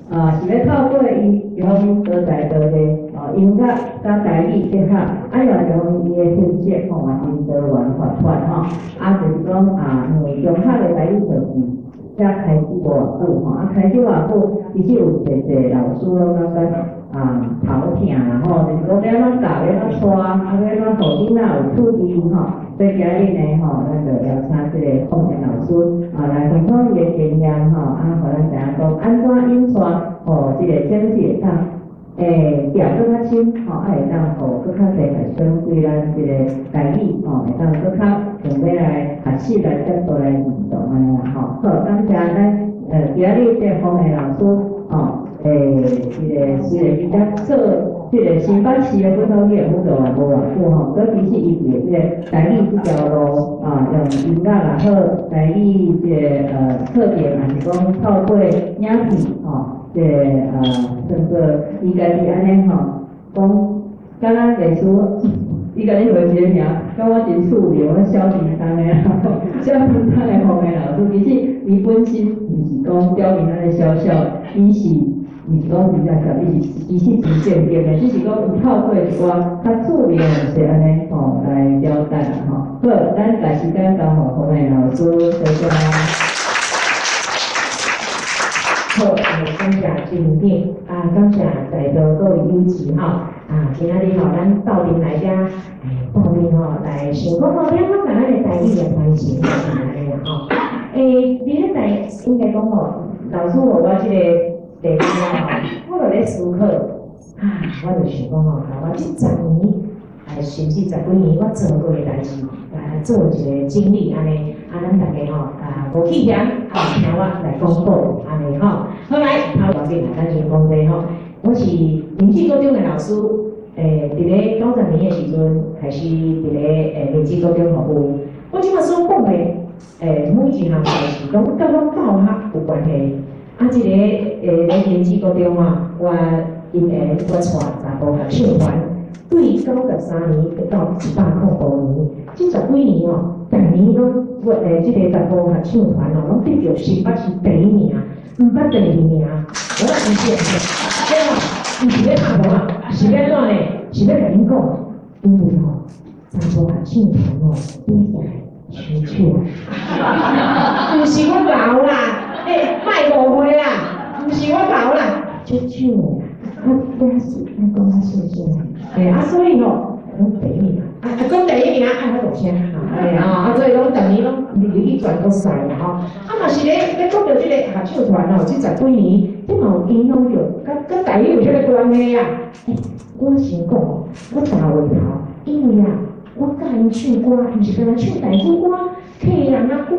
啊，是欲透過伊用多才多藝，哦，音樂佮台語結合，啊，又用伊的特色吼，嘛真多元發展吼，啊，就是講啊，因為中學的台語課程才開始無偌久吼，啊，開始偌久，其實有濟濟老師攏感覺啊頭疼啦吼，就是講欲按怎教，欲按怎帶，啊，欲按怎予囡仔有趣味吼，所以今日呢吼，咱就邀請這個鳳燕老師啊來分享伊的經驗吼，啊，予咱知影講按怎引帶，吼，這個整體會當調閣較深吼，啊會當予閣較濟學生對咱這個台語吼，會當閣較想欲來學習來接觸來認同按呢啦吼。好，感謝咱今日這個鳳燕老師吼，這個雖然伊才做這個新北市的本土語言輔導員無偌久吼，閣其實伊佇這個台語這條路啊，用音樂也好，台語這個課程，抑是講透過影片吼，這個算做伊家己按呢吼，講敢若類似伊家己回一個名，感覺真趣味，我小叮當的，小叮當的鳳燕老師，其實伊本身毋是講表面按呢小小，伊是毋是講真正小，伊是其實真正經的，只是講伊透過一寡較趣味的方式按呢吼來表達啦吼。好，咱共時間交予鳳燕老師，多謝。好，感謝院長，啊，感謝在座各位有志吼，啊，今仔日吼，咱鬥陣來遮，鬥陣吼來想講吼，欲按怎共咱的台語來傳承吼，是按呢啦吼。佇咧台應該講吼，老師予我這個題目吼，我就咧思考，啊，我就想講吼，共我這10年，甚至十幾年我做過的代誌，來做一個整理按呢，啊，咱大家吼，啊，無棄嫌，啊，聽我來講報，按呢吼。好來，頭先來，咱先講這吼，我是明志高中的老師，佇咧90年的時陣開始佇咧明志高中服務。我這馬所講的，每一項代誌，攏佮阮教學有關係。啊，這個咧明志高中啊，我因緣我帶查埔合唱團，對93年到105年，這十幾年哦，逐年攏我這個查埔合唱團哦，攏得著新北市第一名，毋捌第二名。我毋是，這吼，毋是欲拍鼓啊，是欲按怎呢？是欲共恁講，因為吼，查埔合唱團哦，比賽傷手，毋是我老啦，莫誤會啦，毋是我老啦，足手的啦，啊，也是咱講較細聲，啊，所以吼，攏第一名，啊，講第一名愛較大聲，啊，啊，所以攏逐年攏入去全國賽啦吼，啊嘛是咧講著這個合唱團吼，這十幾年，這嘛有影響著，佮台語有啥物關係啊？我先講哦，我大話頭，因為啊，我教𪜶唱歌，毋是干焦唱台語歌、客人仔歌，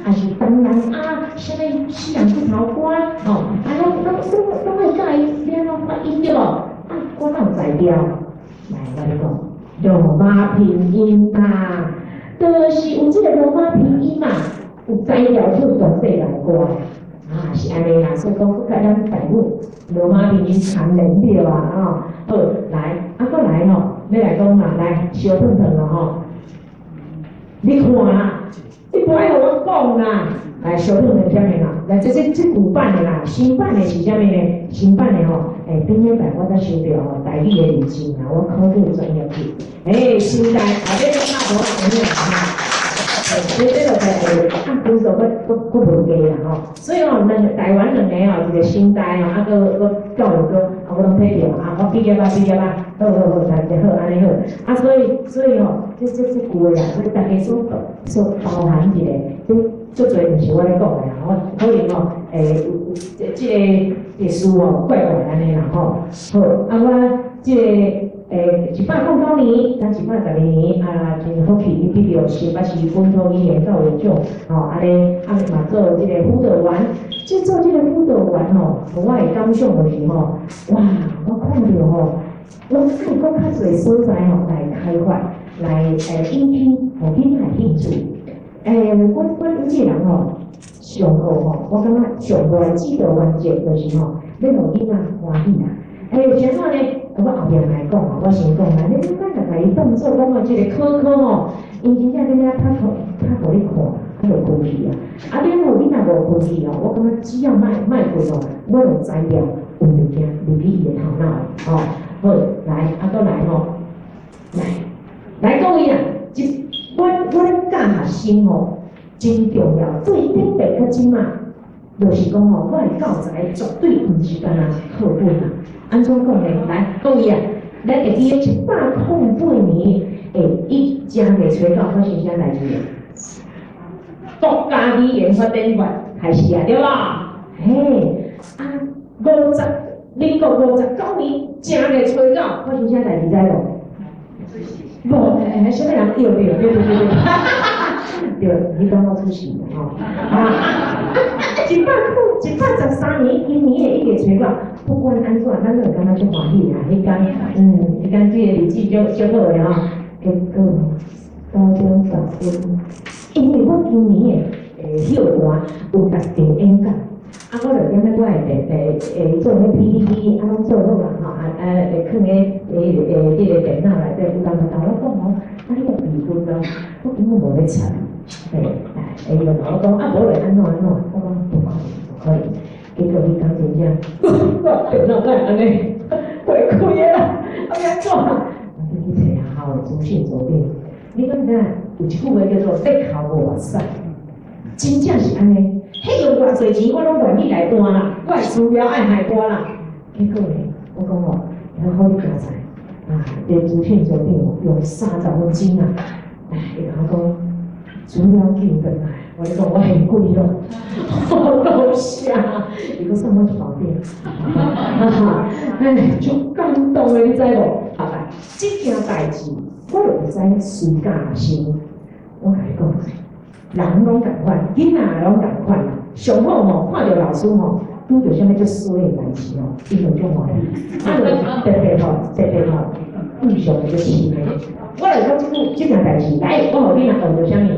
抑是東南亞啥物死人骨頭歌，吼，啊，攏愛教伊欲按怎發音對無？啊，我哪有才調？來，我咧講，羅馬拼音啊，就是有這個羅馬拼音嘛，有才調唱全世界歌，啊，是按呢啦，所以講，閣佮咱台語羅馬拼音牽連著啊，吼，好，來，啊，閣來吼，欲來講啊，來相轉轉咯吼，你看啊，你無愛予我講啦，來相轉轉啥物啦？來，這舊版的啦，新版的是啥物呢？新版的吼，頂禮拜我才收著吼台語的認證啦，我考過專業級。新台，啊，這講較無啥物啦，這就是啊，分數閣無低啦吼，所以吼，兩台灣兩個吼，一個新台吼，啊，閣教育局，啊，我攏提著啊，我畢業啊，畢業啊，好好好，大家好，按呢好，啊，所以吼，這舊的啦，所以大家所包含一個，這足濟毋是我咧講的啦，我可能吼，有這個歷史吼，怪怪按呢啦吼，好，啊，我這個。109年，甲112年啊，真福氣，伊得著新北市本土語言教育獎，吼，按呢，啊嘛做這個輔導員，這做這個輔導員吼，我的感想就是吼，哇，我看著吼，我愛閣較濟所在吼來開發，來引起予囡仔興趣。我這個人吼，上好吼，我感覺上大的指導原則就是吼，欲予囡仔歡喜啦。是按怎呢？我後壁來講吼，我先講啦。你咱就共伊當做講啊，這個考科吼，𪜶真正佇遐拍鼓拍予你看，啊就過去啊。啊，你予囡仔無分去哦，我感覺只要莫過吼，我有材料有物件入去伊的頭腦吼。好，來，啊，閣來吼，來，來各位啊，一，阮阮教學生吼，真重要。對頂輩較這馬，就是講吼，我的教材絕對毋是干焦課本啊。按怎講呢？來，各位啊，咱會記得108年，欸，正月初九發生啥代誌？國家語言發展法開始啊，對吧？嘿，啊，民國59年正月初九發生啥代誌知無？無，欸，啥物人對對對對對對，對，你講我出事吼，啊，113年，今年的1月初九，不管按怎，咱攏會感覺足歡喜啊！彼工，彼工這個日子足足好的吼。結果9點10分，因為我今年的休官有特定演講，啊，我就踮咧我的電做彼 PPT，啊，攏做好啊吼，啊啊，囥咧這个電腦內底，有人就共我講吼，啊，你個備份咯，我根本無咧睬，嘿，伊就共我講，啊，無就按怎按怎，我講不可能，不可能，結果彼工真正，我電腦哪會按呢，袂開啦，啊欲按怎？我去揣學校的資訊組長，你敢知影有一句話叫做“欲哭無目屎”，真正是按呢。彼用偌濟錢，我攏願意來擔啦，我的資料愛害搬啦。結果呢，我講吼，好好你教材啊，這資訊組長用30分鐘啊，哎，伊共我講資料寄轉來，我咧講我很貴咯，多謝，伊閣送我一包餅，哈哈，哎，足感動的，你知無？好來，這件代誌，我就會使隨教學生。我共你講，人攏仝款，囡仔攏仝款啦。上好吼，看著老師吼，拄著啥物足衰的代誌吼，伊就足歡喜。啊，就特別吼，特別吼，印象會足深的。我來講這句這件代誌，來，我予囡仔學著啥物？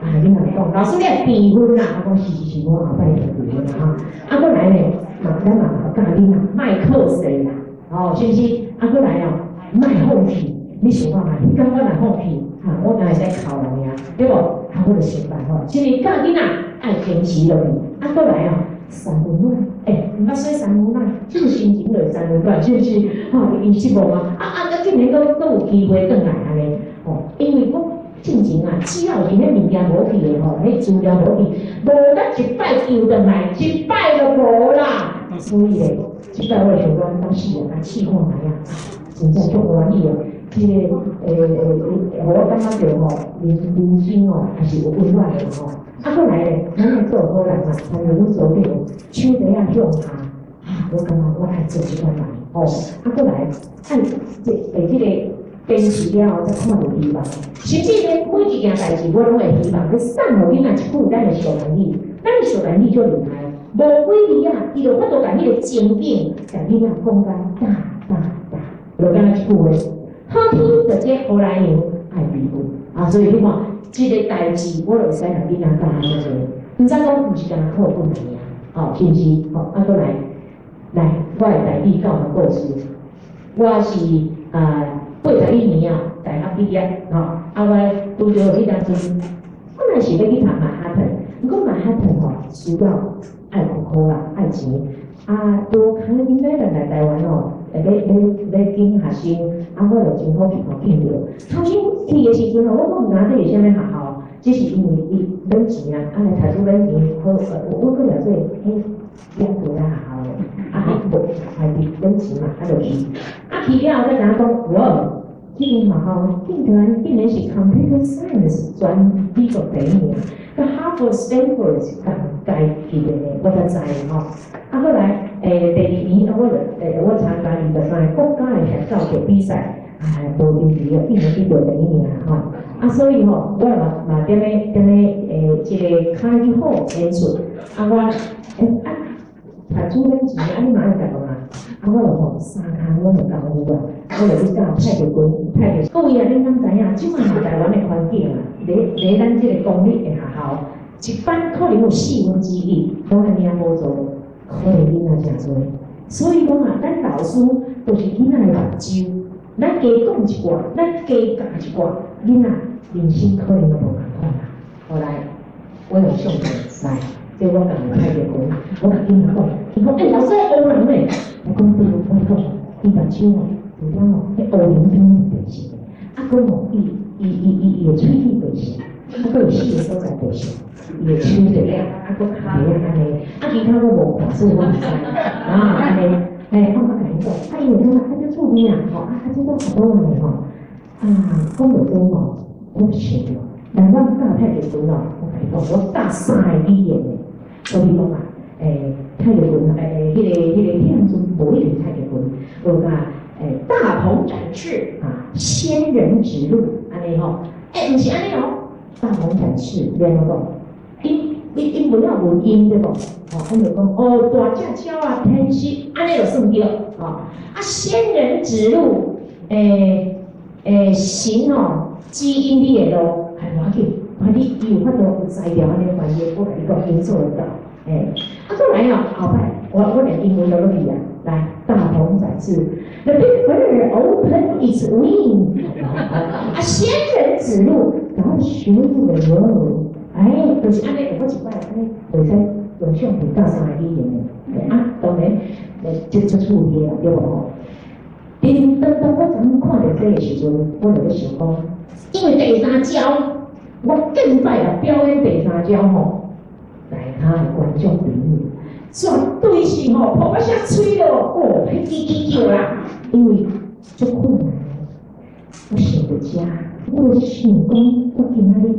啊，囡仔講，老師你會備份啦？我講是是是，我後擺就備份啦吼。啊，閣來呢，嘛咱嘛教囡仔，莫靠勢啦，吼，是毋是？啊，閣來哦，莫放棄。你想看覓？彼工我若放棄，哈，我敢會使哭人爾，對無？啊，我就想辦法，是毋是教囡仔愛堅持落去？啊，閣來哦，三溫暖，欸，毋捌說三溫暖，這個心情就是三溫暖，是毋是？吼，已經失望啊！啊啊，啊，竟然閣閣有機會轉來按呢，吼，因為我進前啊，只要是彼物件無去的吼，彼資料無去，無得一擺救轉來，一擺就無啦。所以咧，這擺我就想講，當時啊，來試看覓啊，真正足歡喜哦。這個予我感覺著吼，人生吼，也是有溫暖的吼。啊，閣來咧，咱來做好人嘛，參像阮所長手底仔向下，啊，我感覺我愛做這款人吼。啊，閣來愛這這個電視了後，才看著希望。甚至呢，每一件代誌我攏會希望去送予囡仔一句咱的小蘭語，咱的小蘭語足厲害，無幾字啊，伊就法度共彼個情景，共囡仔講甲噠噠噠，就敢若一句話。好天就這予來娘愛備份啊，所以你看，這個代誌我就會使共囡仔教遐濟，毋知講毋是干焦課本爾，吼，是毋是？吼，啊，閣來，來，我的台語教學故事，我是啊81年啊大學畢業，吼，啊，我拄著彼當陣，本來是欲去讀曼哈頓，毋過曼哈頓吼需要愛苦苦啦，愛錢，啊，拄康寧美人來台灣吼，欲揀學生，啊，我就真好去予揀著。頭先去的時陣吼，我講毋知這是啥物學校，只是因為伊免錢啊，啊來讀書免錢，好，我閣掠做彼兩個仔學校的，啊，無還是免錢嘛，啊就去，啊去了後才知影講，哇，這間學校竟然是 Computer Science 全美國第一名，佮哈佛、Stanford 是仝階級的呢，我才知吼。啊，後來，第二年，我就我參加23個國家的協教的比賽，啊，無因為竟然得著第一名吼。啊，所以吼，我嘛嘛踮咧踮咧這個卡內基號演出，啊我，啊，讀書免錢，啊你嘛愛共啊？啊我就吼三跤攏有功夫啊，我就去教太極拳、太極。各位啊，恁敢知影？這擺台灣的環境啊，佇咱這個公立的學校，一班可能有1/4攏按呢補助，可能囡仔誠濟。所以講啊，咱老師就是囡仔的目睭，咱加講一寡，咱加教一寡，囡仔人生可能就無仝款啦。後來我有相片來，這我共太極拳，我共囡仔講，伊講欸，老師烏人呢？我講對，我講伊目睭吼，除了吼，彼烏龍邊是白色的，啊，閣吼，伊的喙齒白色，啊，閣有四个所在白色，伊的手白啊，啊，閣跤仔按呢，啊，其他我無看，所以我毋知。啊，按呢，欸，我共伊講，啊，伊會感覺啊，這趣味啦，吼，啊，啊，這種好多人吼，啊，講到這吼，我想著，來阮教太極拳哦，我共你講，我教三个語言的，所以講啊，欸，太極拳，欸，彼當陣無一定太極拳，我教欸，大鵬展翅啊，仙人指路，按呢吼，欸，毋是按呢哦，大鵬展翅，你按怎講？英文有文音對無？吼，阮就講哦，大隻鳥啊，天使，按呢就算對，吼。啊，仙人指路，欸欸，神哦，指引你的路，係無要緊，反正伊有法度有才調按呢翻譯，我共你講，𪜶做會到，欸，啊，閣來哦，後擺我連英文都落去啊，來，大鵬展翅，The big bird open its wing，啊，仙人指路，God show you the road。哎，就是按呢，我一擺按呢，會使用相片教三個語言的，啊，當然，這足趣味啦，對無吼？當當我昨昏看著這个時陣，我就咧想講，因為第三招，我敬擺啊表演第三招吼，台下的觀眾朋友絕對是吼噗仔聲吹咯，哦，彼吱吱叫啦，因為足困難。我想著遮，我就想講，我今仔日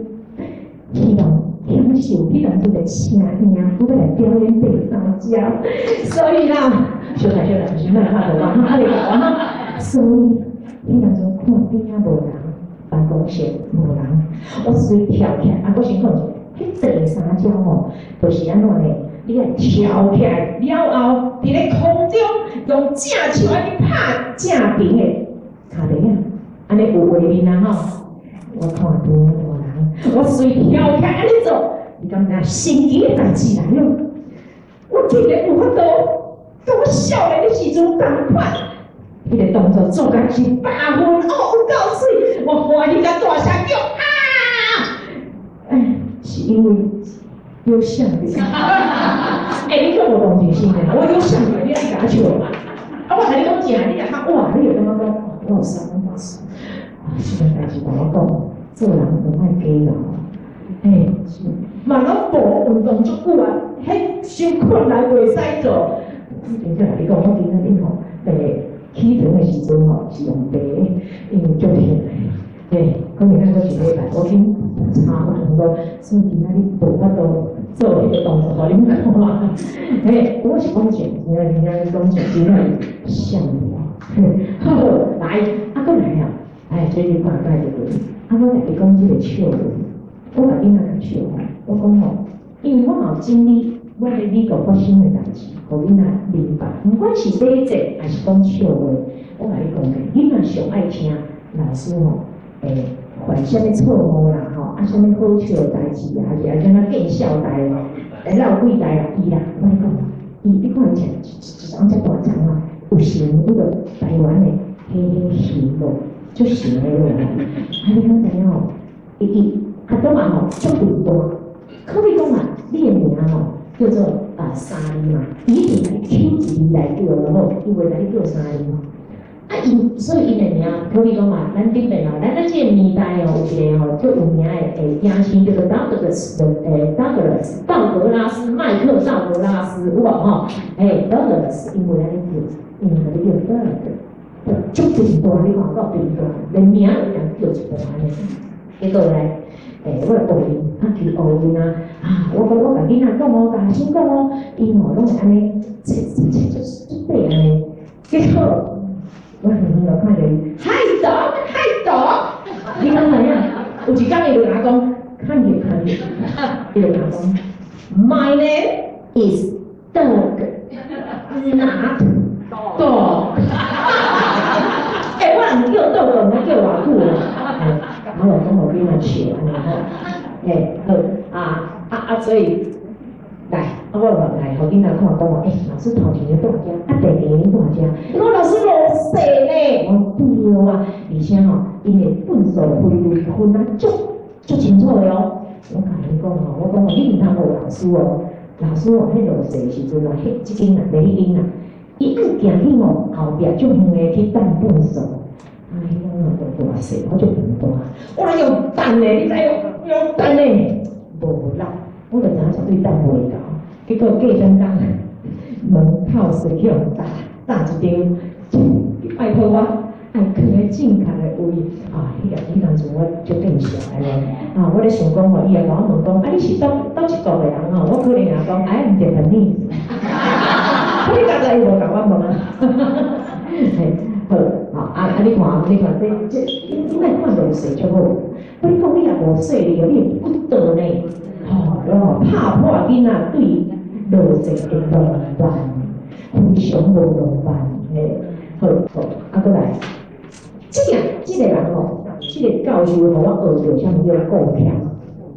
希望享受彼當陣的聲音，我欲來表演第三招，所以啦，小來小來，毋是莫拍無啊，哈，啊，所以彼當陣看邊仔無人，辦公室無人，我隨跳起來，啊，我先講一下，彼第三招吼，就是按怎呢？你愛跳起來了後，佇咧空中用正手按呢拍正平的跤蹄仔，按呢有畫面啊吼。我看邊仔無人，我隨跳起來按呢做，你感覺神奇的代誌來了？我竟然有法度，佮我少年的時陣仝款，彼個動作做甲100分，哦，有夠媠，我歡喜甲大聲叫啊！哎，是因為有想著，欸，你閣無同情心的，我有想著，你愛共我笑嘛？啊，我共你講真，你若較哇，你會感覺講，我有啥我嘛是，啊，這個代誌共我講，做人毋愛計較，欸，嘛攏無運動足久啊，彼傷困難袂使做。真正共你講，我今仔日吼，起床的時陣吼是用爬的，因為足疼的。欸，可能咱閣一禮拜，我去查，我想講，所以今仔日無法度做彼個動作，予恁看。欸，我是講真，真正真正講真，真正像好，來，啊，閣來啊，哎，這是看解就對。啊，我共你講這個笑話，我共囡仔較笑吼，我講吼，因為我嘛有整理我佇美國發生的代誌，予囡仔明白，毋管是禮節還是講笑話，我共你講者，囡仔上愛聽老師吼，欸，犯啥物錯誤啦，吼，啊，啥物好笑的代誌啊，還是按怎見笑代，來鬧鬼代啦，伊啦，我共你講，伊你看伊食一一張遮大張啊，有成彼個台灣的彼彼魚無，足成的落來，啊，你敢知影吼？伊阿東啊吼，足笨大，可比講啊，你的名吼叫做啊三字嘛，伊一定共你抾一字來叫就好，伊袂共你叫三字。啊，𪜶所以𪜶的名，可比講嘛，咱頂面哦，咱這個年代哦，有一個吼足有名的影星叫做道格斯的道格斯道格拉斯麥克道格拉斯有無吼？欸，道格拉斯𪜶袂按呢叫，𪜶共你叫道格，足笨大，你看夠笨大，連名都共叫一半按呢。結果來，欸，我來學𪜶，啊去學𪜶啊，啊，我講我共囡仔講哦，共學生講哦，𪜶吼攏會按呢，切切切足足短按呢，結果。我遠遠就看著伊，Hi dog, hi dog，你敢知影？有一工伊就共我講，看伊看伊，伊就共我講，My name is Doug, not dog。欸，我若叫 dog，毋知叫偌久啊。我就講予囡仔笑按呢吼。欸，好，啊啊啊，所以來，啊我來，予囡仔看講話，欸，老師頭前個蹛遮，啊第二个蹛遮，伊講老師落雪呢，我講對啊，而且吼，𪜶的糞掃分類分啊足足清楚的哦。我共𪜶講吼，我講吼，你毋通學老師哦，老師哦，彼落雪時陣哦，彼這間啊，袂彼間啊，伊愛行去吼後壁足遠的去擲垃圾。啊，彼工哦落大雪，我足貧大，我來用擲的，你知無？用擲的，無力，我就知影絕對擲袂到。結果過兩工，門口雪去予擲擲一張，拜託我愛囥佇正確的位啊！彼當陣我足見笑按呢。啊，我咧想講吼，伊也共我問講，啊，你是佗一國的人吼？我可能也講，I am Japanese。你剛才伊無共我問啊？嘿，好，啊啊！你看，你看，這你莫看落雪足好，我你講你若無細膩哦，你會骨倒呢？吼，吼，拍破囡仔對落雪的浪漫，非常無浪漫，嘿，好，好，啊，閣來，這個人吼，這個教授予我學著啥物叫顧儉。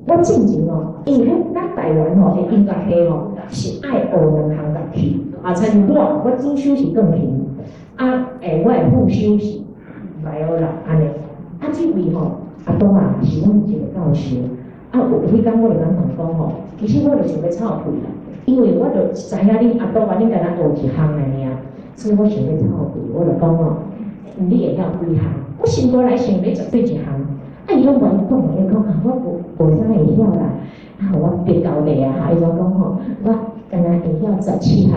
我進前哦，因為咱台灣吼的音樂系吼是愛學兩項樂器，啊，親像我，我主修是鋼琴，啊，我的副修是 viola 按呢。啊，這位吼，阿東啊，是阮一個教授，啊，有彼工我就共問講吼，其實我就想欲臭屁啦，因為我就知影恁阿東啊，恁敢若學一項爾爾，所以我想欲臭屁，我就講吼，你會曉幾項？我心肝內想欲絕對一項。啊！伊攏無愛講，伊講啊，我無無啥會曉啦。啊，我別交代啊，哈！伊就講吼，我敢若會曉17項，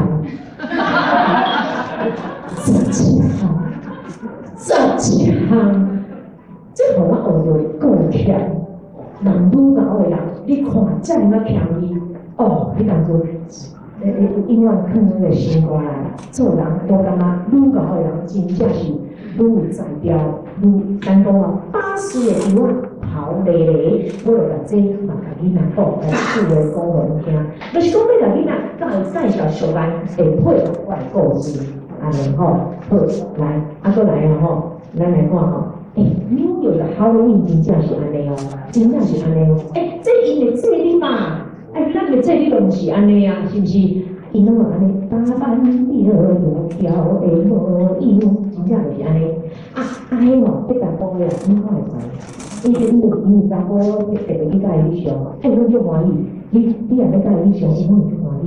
十七項，十七項，這予我學著夠儉。人愈𠢕的人，你看遮爾仔謙虛，哦，彼當陣，永遠囥那個心肝內。做人，我感覺愈𠢕的人真正是愈有才調，愈咱講啊，把事的油仔頭犁犁，我就共這嘛共囡仔講，來四個講予𪜶聽，就是講欲共囡仔教伊介紹俗人會配合我的故事，按呢吼，好，來，啊，閣來啊吼，咱來看吼，欸，紐約的 Halloween 真正是按呢哦，真正是按呢哦，欸，這𪜶的節日嘛，哎，咱的節日都毋是按呢啊，是毋是？𪜶攏會按呢打扮著油條的模樣，真正就是按呢。啊啊！彼吼，彼查埔的啊，你看會知？伊查埔特別去佮伊翕相，欸，攏足歡喜。你若欲佮伊翕相，伊攏會足歡喜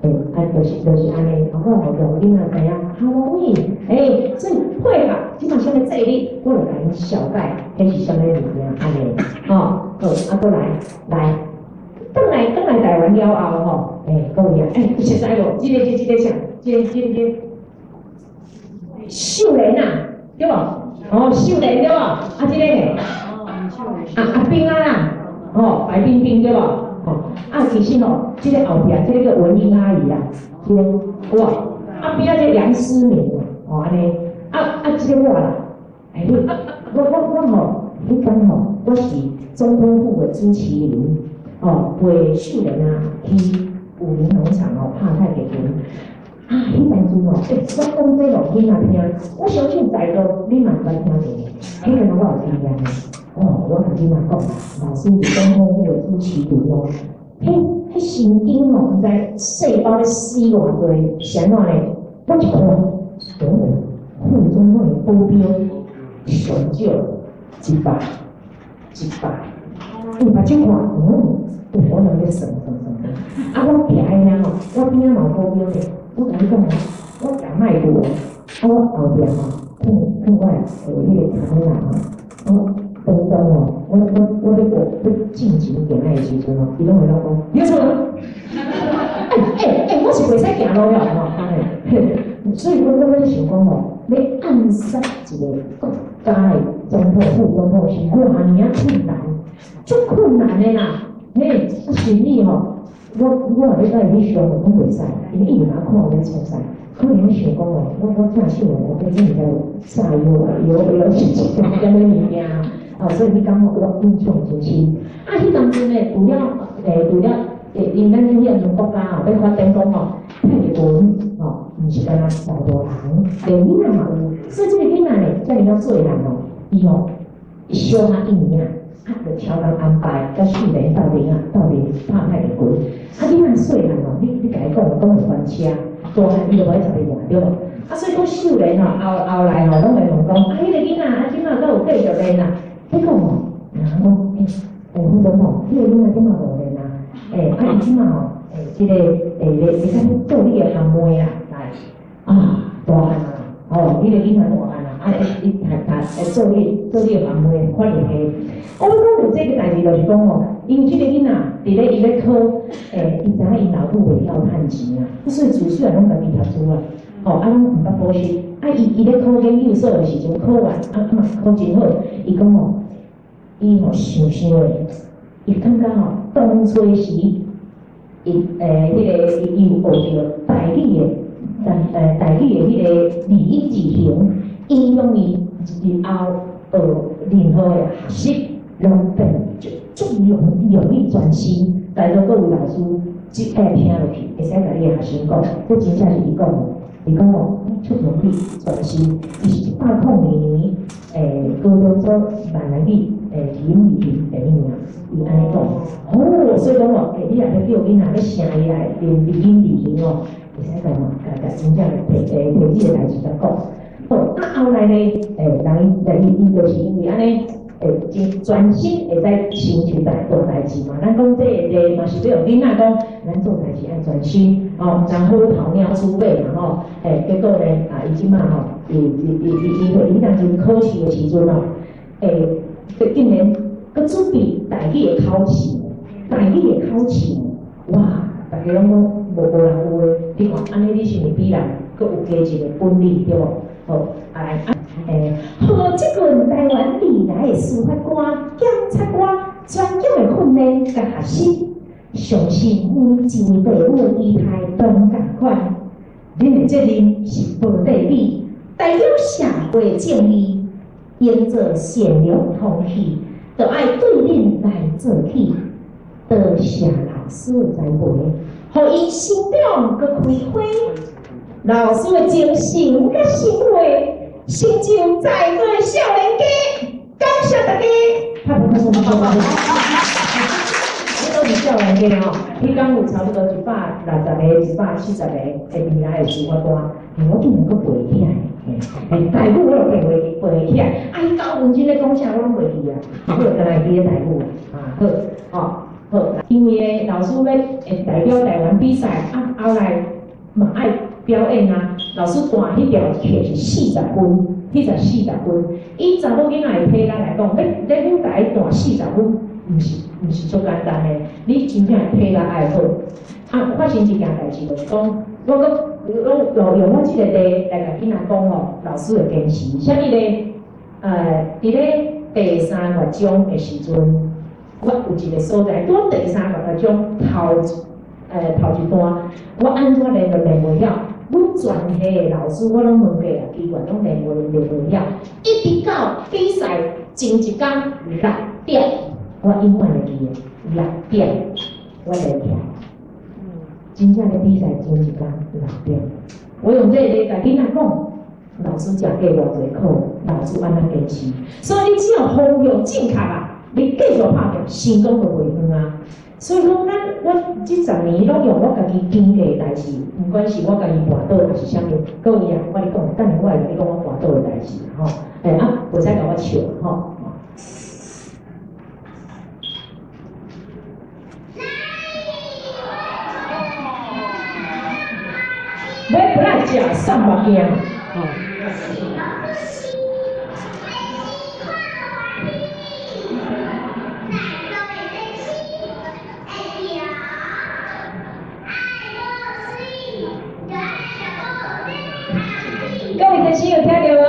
的。欸，啊，就是按呢，我予讓囡仔知影，Halloween，欸，所以配合這馬啥物節日，我就共𪜶紹介，彼是啥物物件按呢，吼，好，啊，閣來來，轉來台灣了後吼，欸，各位啊，欸，熟似無？這個啥？這個秀蓮啊，對無？哦，秀蓮對無？啊，這個呢？啊阿冰啊啦，哦，白冰冰對無？哦，啊，其實吼，這個後壁這個叫文英阿姨啦，這個哇，啊邊仔這個楊思敏，哦，按呢，啊啊，這個我啦，欸，你，我吼，彼工吼，我是總統府的主持人，哦，陪秀蓮啊去武陵農場哦拍太極拳。啊，彼當陣吼，欸，我講這予囡仔聽，我相信在座你嘛捌聽過，彼個我有經驗的。哦，我共囡仔講，老師是總統府的主持人哦，彼神經哦，毋知細胞咧死偌濟，是按怎呢？我一看，哦，副總統的保鏢上少100，100，伊目睭看，嗯，有可能咧算算算算。啊，我徛佇遐吼，我邊仔嘛有保鏢咧，我共你講哦，我共麥過，啊，我後壁吼，放放我的彼個卡美拉吼，我當當吼，我咧過咧進前行的時陣吼，伊攏會攏講，你創啥？欸欸欸，我是袂使行路了吼，嘿，所以我咧想講吼，欲暗殺一個國家的總統、副總統是偌爾仔困難，足困難的啦。嘿，啊，心裡吼，我若欲共伊翕相，攏袂使，因為伊若看我咧創啥，可能想講哦，我正手我變成有炸藥啊，藥藥是一種啥物物件哦，所以彼工我印象真深。啊，彼當陣呢，除了因咱彼陣國家哦，欲發展講吼，太極拳吼，毋是干焦大人，連囡仔嘛有。所以這個囡仔呢，遮爾仔細漢哦，伊吼小可應領，啊，就超工安排，佮秀蓮鬥陣啊，鬥陣拍太極拳。啊，囡仔細漢哦，你共伊講講會翻車，大漢伊就無愛插你贏，對無？啊，所以講秀蓮吼，後後來吼，攏會問講，啊，彼個囡仔啊，這馬閣有繼續練啊？彼講吼，人講，欸，副總統，彼個囡仔這馬無練啊？欸，啊，伊這馬吼，欸，這個咧會使做你的烘妹啊，來啊，大漢啊，吼，彼個囡仔大漢啊，啊，伊讀讀做你的烘妹，看入去。我講有這個代誌，就是講吼，因為這個囡仔佇咧伊咧考，伊知影𪜶老母袂曉趁錢啊，所以自細攏家己讀書啊，吼，啊攏毋捌補習，啊伊咧考研究所的時陣考完，啊嘛考真好，伊講吼，伊吼想想的，伊感覺吼當初時，伊彼個伊有學著台語的，台語的彼個字音字形，應用伊日後學任何的學習，攏變就足容易專心。在座各位老師，只愛聽落去，會使共你的學生講，這真正是伊講的。伊講哦，足容易專心。伊是102年，高中組閩南語字音字形第一名，伊按呢講。哦，所以講哦，你若欲叫囡仔欲寫伊來練字音字形哦，會使共嘛，共真正提這個代誌來講。好，啊後來呢，人伊伊就是因為按呢。真專心會使成就大代誌嘛。咱講這個例嘛是欲予囡仔講，咱做代誌愛專心哦，人好頭鳥鼠尾嘛吼。結果呢，啊，伊這擺吼，伊當陣考試的時陣哦，竟然閣準備台語的考試，台語的考試，哇，大家攏講無人有的，你看按呢，你是毋是比人閣有加一個本領對無？好，啊來啊。予這群台灣未來的司法官、檢察官專業的訓練佮學習，相信每一位父母的期待攏仝款。恁的責任是無對比，代表社會正義，營造善良風氣，就愛對恁來做起。多謝老師的栽培，予𪜶心中閣開花。老師的精神佮心血，成就在座的少年家，感謝大家。拍拍手，拍拍手。這都是少年家吼，彼工有差不多160個、170個的未來的司法官，我竟然閣背起來，台語我都背會起來。啊，彼九分鐘咧講啥我攏袂記啊，我就干焦會記咧台語啊。好，吼，好，因為咧老師欲代表台灣比賽，啊後來嘛愛表演啊。老師彈彼條曲是四十分，彼才四十分。以查某囡仔的體力來講，欲咧舞台彈四十分，毋是足簡單的。你真正體力愛好。啊，發生一件代誌，就是講，我閣攏用我這個例來共囡仔講吼，老師的堅持。啥物咧？佇咧第三樂章的時陣，我有一個所在，拄第三樂章頭一段，我按怎練都練袂曉。阮全系的老師，我攏問過啊，奇怪，攏練袂曉。一直到比賽前一工6點，我永遠會記得6點，我練起來。真正咧比賽前一工六點，我用這個例共囡仔講，老師食過偌濟苦，老師按怎堅持。所以你只要方向正確啊，你繼續拍拼，成功就袂遠啊。所以講，咱我這10年攏用我家己經過的代誌，毋管是我家己跋倒抑是啥物，各位啊，我咧講，等下我會共你講我跋倒的代誌吼。啊，袂使共我笑吼。欲不愛食送目鏡。各位同學有聽著無？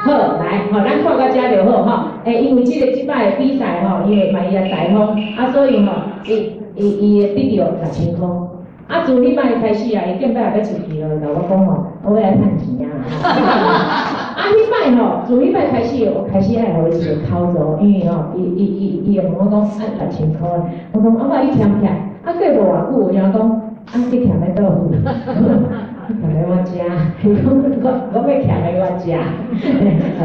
好，來，吼，咱看到遮就好吼。因為這擺的比賽吼，伊會嘛伊來台風，啊，所以吼，伊會得著6000箍。啊，自彼擺開始啊，伊頂擺也欲出去咯，共我講吼，我欲來趁錢啊。啊，彼擺吼，自彼擺開始，我開始愛予伊一個口座，因為吼，伊會問我講，啊，6000箍，我講，啊，我你儉起來，啊，過無偌久，有影講，啊，你儉咧佗？徛咧我遮，伊講我欲徛咧我遮，啊，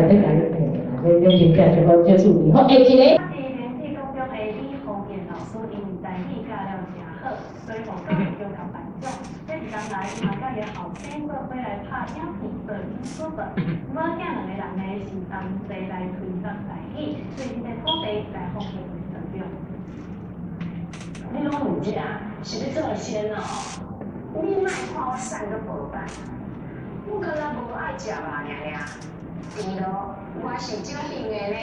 欲共你。這這真正就好這處理。好，下一個。伫聯體當中的李宏燕老師，因為台語教了誠好，所以獲教育局共頒獎。這一工來，伊嘛佮伊後生做伙來拍影片做書本。母囝兩个人呢是同齊來推廣台語，對這个土地來發揮作用。你攏有這，是欲做仙哦？你莫看我瘦閣無擺，我敢若無愛食肉爾爾。甜露，我是少用的呢。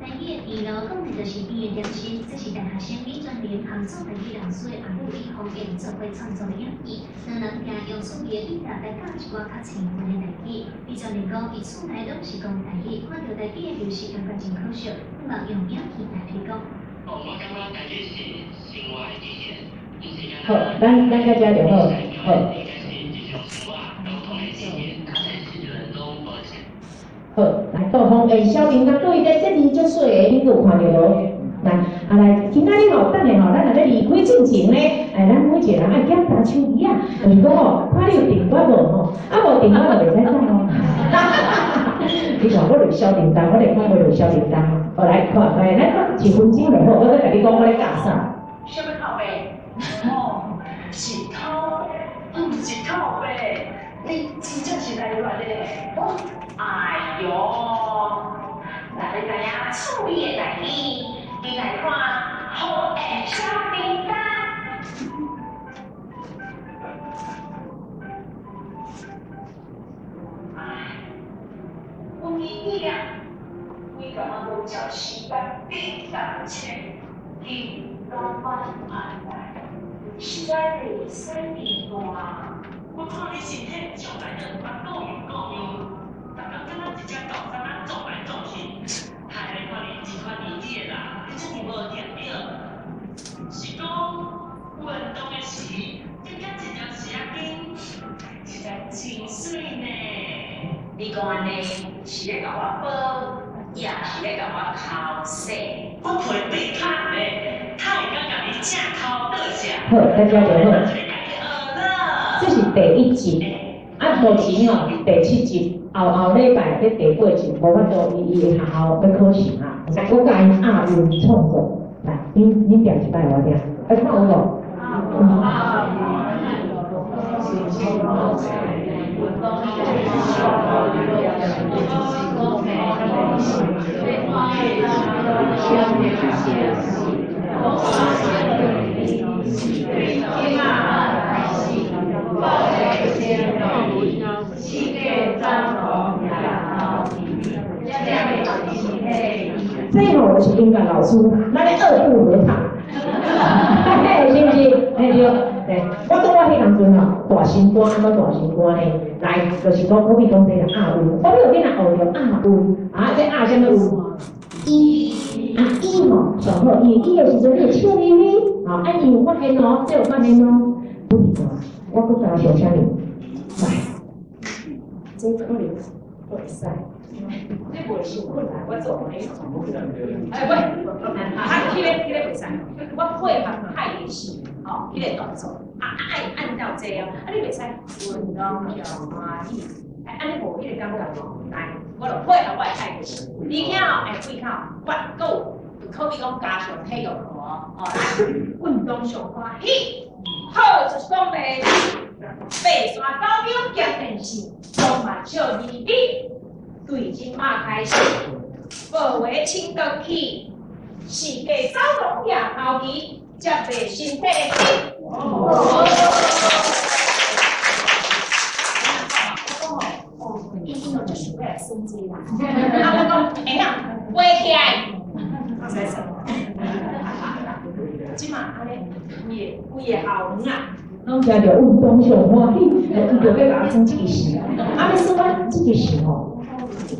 台語的甜露講的就是甜的點心，這是大學生李專玲和做台語老師的阿母李紅燕做伙創作的影片。兩人定用趣味的筆達來教一寡較淺顯的台語。李專玲講，伊厝內攏是講台語，看著台語的流失，感覺真可惜，希望用影片來推廣。哦，我感覺台語是生活的語言，不是干好，咱咱到這就好，好。應該是日常生活溝通的語言，較濟時陣攏無錢。好，來，杜鳳燕小明甲各位在這裡足細的，恁有看著無？來，啊來，今仔日吼，等下吼，咱若欲離開進前呢，哎，咱每一個人愛檢查手機啊，就是講吼，看你有電話無吼，啊無電話就袂使走哦。你看我就小叮當，我來看我就小叮當。好，來看，來，咱看一分鐘就好，我閣共你講我咧教啥。啥物口味？哦，是頭，毋是口味。你真正是來亂的。哎喲，若欲知影趣味的台語，你來看好緣小叮當。哎，阮伊囝规工仔無照時間叮當這個，伊老板安排，實在袂使變大。我看你身體從來就毋捌顧樣顧樣，逐工敢若一隻狗仔仔撞來撞去，害你看你這款年紀的人，你這爾無定著，是講運動的時，加減一條絲仔巾，實在真媠呢。你講按呢，是咧共我報，抑是咧共我剾洗？我陪你較呢，較會當共你正頭倒食。好，大家就好。這是第一集，啊，目前吼第七集，後後禮拜咧第八集，無法度伊伊的學校欲考試啊，我教𪜶押韻創作，來，恁恁念一擺予我聽，愛看有無？這吼就是音樂老師，咱咧二度合唱，是毋是？嘿對，嘿，我拄我彼當陣吼，大神歌按怎大神歌呢？來，就是講，好比講這個押韻，好比有囡仔學著押韻，啊，這押啥物韻？伊啊伊吼上好，因為伊的時陣你會笑眯眯，吼，啊伊有發現哦，這有發現哦，不離我，我閣加上啥物？來，這可能會使。這袂傷困難，我做互你。哎喂，啊，彼个袂使，我配合太的是，吼，彼个動作，啊愛按照這樣，啊你袂使運動上歡喜，哎，按呢無彼個感覺哦。來，我就配合我的太極式，而且吼，哎，對口，我閣有可比講加強體育課哦，哦來，運動上歡喜，好，就是講袂，爬山走廟行電視，充滿笑眯眯。對這馬開始，報話穿倒去，四界走廊举頭旗，接袂身體的緊。我講吼，哦，伊因就想欲來耍這啦。啊，我講會曉飛起來，我使耍。這馬按呢，規个規個校園啊，攏聽著運動上歡喜，伊就欲共我耍這个戲。啊，欲耍我這个戲吼。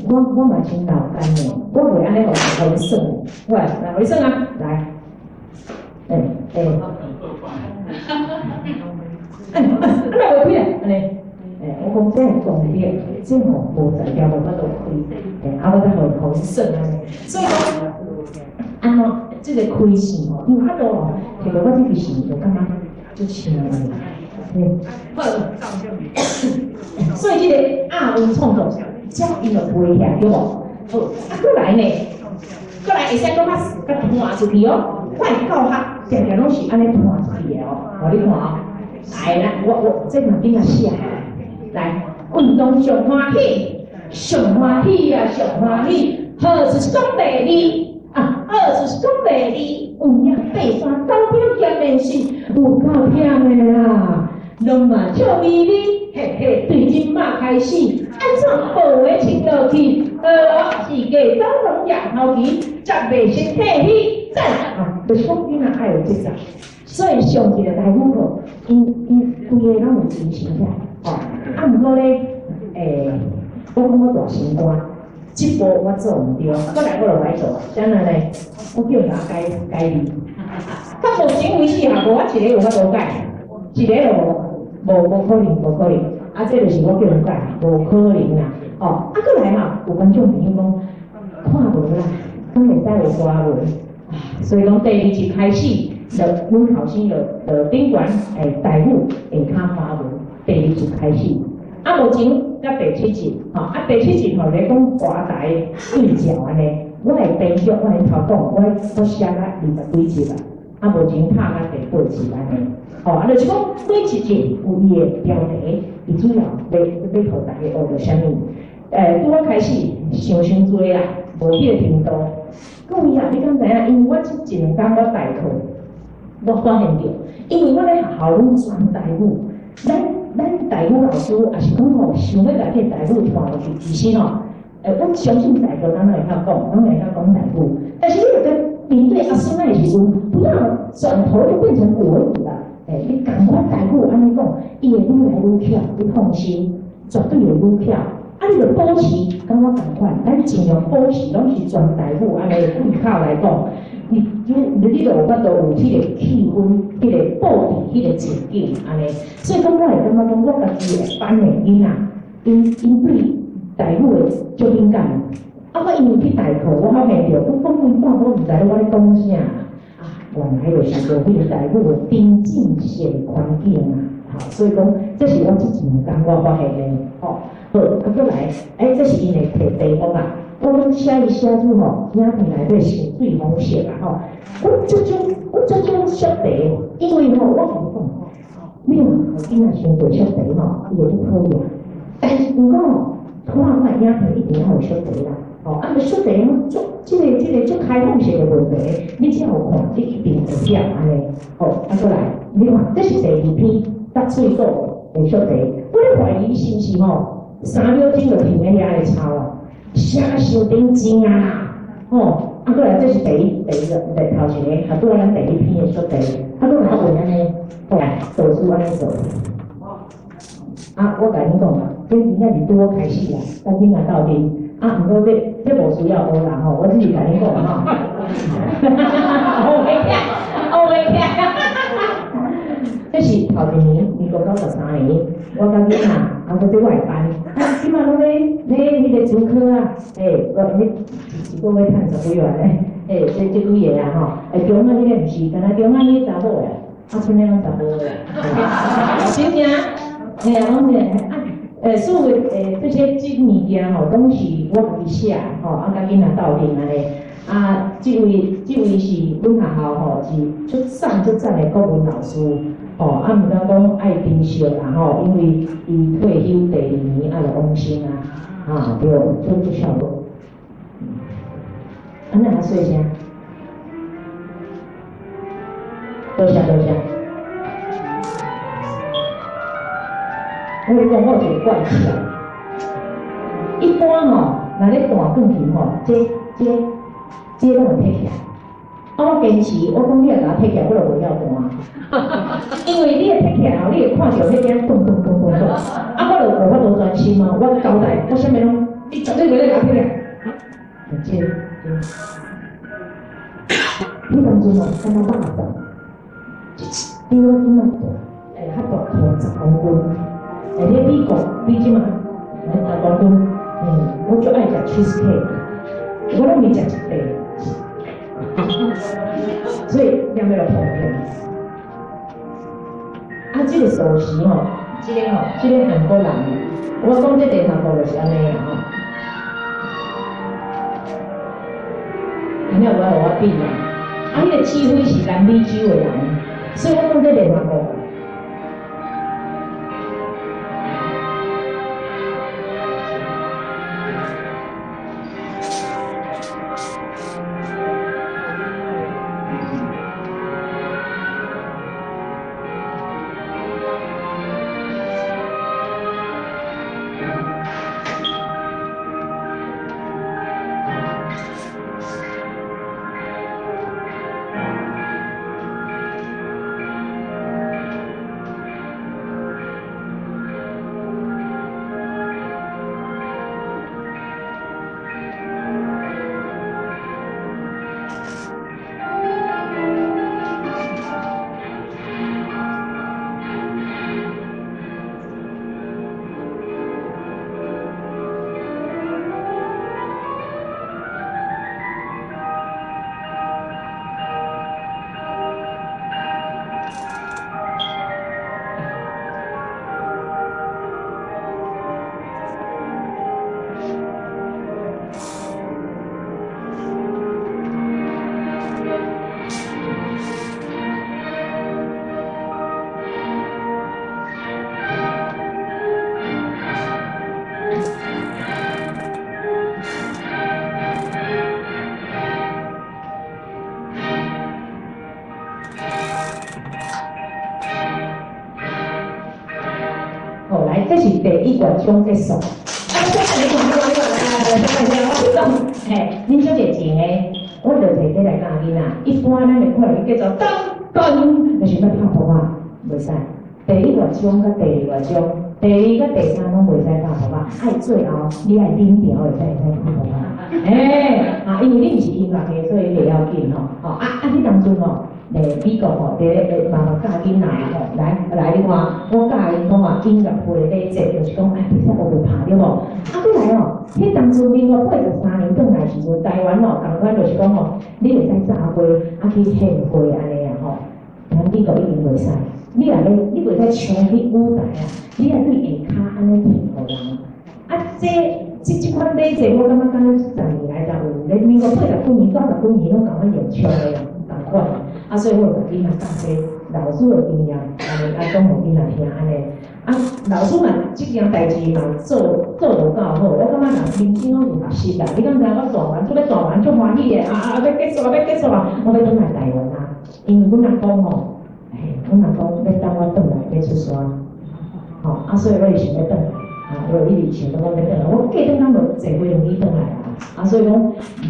我我嘛真老干的，我袂按呢予予𪜶耍的。喂，來，予𪜶耍啊，來，欸欸，欸，啊，哪會開啊？按呢，欸，我講這是功力，這吼無材料無法度開，欸，啊，我才予予𪜶耍按呢。所以講，按怎這个開線吼，伊有法度吼，摕著我這支線就感覺足輕的。嗯，好，所以這个押韻創作。這樣伊就飛起來，對無？好，啊，閣來呢，閣來會使閣較較拖出去哦。我的教學定定攏是按呢拖出去的哦。予你看哦，來啦，我這嘛囡仔寫，來，運動上歡喜，上歡喜啊，上歡喜。好處是講袂離啊，好處是講袂離，有影爬山高標兼面試，有夠忝的啦，攏嘛笑眯眯，嘿嘿，對這馬開始，按怎無話穿落去？好，四界走龍夜頭旗，十袂先退去，讚啊！就是講囡仔愛有這個，所以上一個台語課，𪜶𪜶規个攏有精神起來，哦，啊，毋過咧，我講我大心肝。這步我做毋對，閣來我就歹做，啥物呢？我叫人改改字。到目前為止哈，無我一個有法度改，一個就無，無可能，無可能。啊，這就是我叫人改，無可能啦。哦，啊，閣來哈，有觀眾朋友講看無啦，敢會使有歌文？所以講第二集開始，就阮後生就頂懸台語下跤華文，第二集開始。啊，目前佮第七集，吼，啊，第七集吼咧講歌台對照按呢，我的編劇我頭講，我寫到20幾集啦，啊，目前拍到第八集按呢，吼，啊，就是講每一集有伊的標題，伊主要欲欲予大家學著啥物？拄仔開始想傷濟啦，無彼個程度。各位啊，你敢知影？因為我這一兩工我代課，我發現著，因為我咧學校攏全台語，咱台語老師也是講吼，想欲共這個台語傳落去，其實吼，我相信台語咱攏會曉講，攏會曉講台語。但是你若跟面對阿孫仔的時陣，不要轉頭就變成國語啦。你仝款台語按呢講，伊會愈來愈巧，你放心，絕對會愈巧。啊，你著保持佮我仝款，咱盡量保持攏是全台語按呢對口來講，你就有法度有彼個氣氛，彼個布置，彼個情景按呢。所以講，我會感覺講，我家己的班的囡仔，𪜶𪜶對台語會足敏感。啊，我因為去代課，我發現著，我講一半我毋知我咧講啥。啊，原來就是無彼個台語的沉浸式的環境啊。好，所以講，這是我這一兩工我發現的。吼，好，啊，閣來，這是𪜶會提題目啊。我攏寫伊寫出吼，影片內底是水紅色啊吼。我這種縮題，因為吼，我共你講，你若予囡仔傷濟縮題吼，伊會足討厭。但是毋過，看我影片一定要有縮題啦。吼，啊，毋縮題攏足，這個足開放式的問題，你只要有看，你一定會曉按呢。好，啊，閣來，你看，這是第二篇搭水果的縮題。我咧懷疑是毋是吼，3秒鐘就停佇遐咧抄啊，寫傷認真啊，吼，啊，閣來這是第一個，第頭一個，啊，拄仔咱第一篇的縮題，啊，閣來問按呢，來，導師按呢做。啊，我共恁講啊，這真正是拄好開始啊，佮囡仔鬥陣。啊，毋過這無需要學啦吼，我只是共恁講吼。學袂起，學袂起。這是頭一年，民國93年，我佮囡仔，啊，閣這我的班，啊，這馬攏咧咧彼個主科啊，我彼一個月趁十幾萬咧，這幾個啊吼，中啊彼個毋是，敢若中啊彼個查某的，啊，賰的攏查某的，真正，嘿啊，攏是啊。所有這些這物件吼，攏是我家己寫吼，啊，佮囡仔鬥陣按呢。啊，這位是阮學校吼，是足讚足讚的國文老師，吼，啊，毋敢講愛珍惜啦吼，因為伊退休第二年啊，就往生啊，啊，對，足足孝順。啊，哪較細聲？多謝多謝。我跟你講，我有一個怪癖。一般吼，若咧彈鋼琴吼，這攏會撇起來。啊，我堅持，我講你若共我撇起來，我就袂曉彈。因為你會撇起來後，你會看著彼邊咚咚咚咚咚。啊，我就無法度專心啊！我交代，我啥物攏，你絕對袂咧共我撇起來。這，彼當陣吼，敢若肉粽，比我這馬大，較大箍10公分。咧美國比這馬10公分，我足愛食 cheese cake，我攏會食一塊，所以念欲落痛起。啊，這個壽司吼，這個吼，這個韓國人，我講這個韓國就是按呢啦吼。安尼有来予我比啊？啊，彼个指挥是南美洲的人，所以我讲这联合国。这是第一乐章结束。啊，你看，你看，你看，来来来，我讲，嘿，恁小热情的，我就提这来教囡仔。一般咱会看落去叫做噔噔，就是欲拍噗仔，袂使。第一乐章佮第二乐章，第二佮第三拢袂使拍噗仔，爱最后你爱顶调会才会使拍噗仔。嘿，啊，因为你毋是音乐的，所以袂要紧吼。吼，啊啊，彼当阵吼。美国吼，伫咧妈妈教囡仔吼，来来你看，我教𪜶讲啊，音乐会礼节，就是讲哎，袂使乌白拍对无？啊，阁来哦，彼当阵民国83年转来时阵，台湾吼，仝款就是讲吼，你会使炸花，啊去献花按呢啊吼，咱美国一定袂使，你若欲，你袂使冲去舞台啊，你爱对下跤按呢提予人，啊，这款礼节，我感觉敢若10年来才有，咧民国80几年、90几年拢仝款用唱的啦，仝款。啊，所以我有共囡仔教这老师的经验，按呢啊讲予囡仔听按呢。啊，老师嘛，这件代志嘛做无够好，我感觉人人生拢有学习啦。你敢知我大完，做欲大完足欢喜的，啊啊，欲结束啊，欲结束啊，我欲转来台湾啊。因为阮阿公吼，嘿，阮阿公欲等我转来欲出山，吼，啊，所以我就想欲转来，啊，我就一直想讲我欲转来，我过转工就坐飞机转来啊，啊，所以讲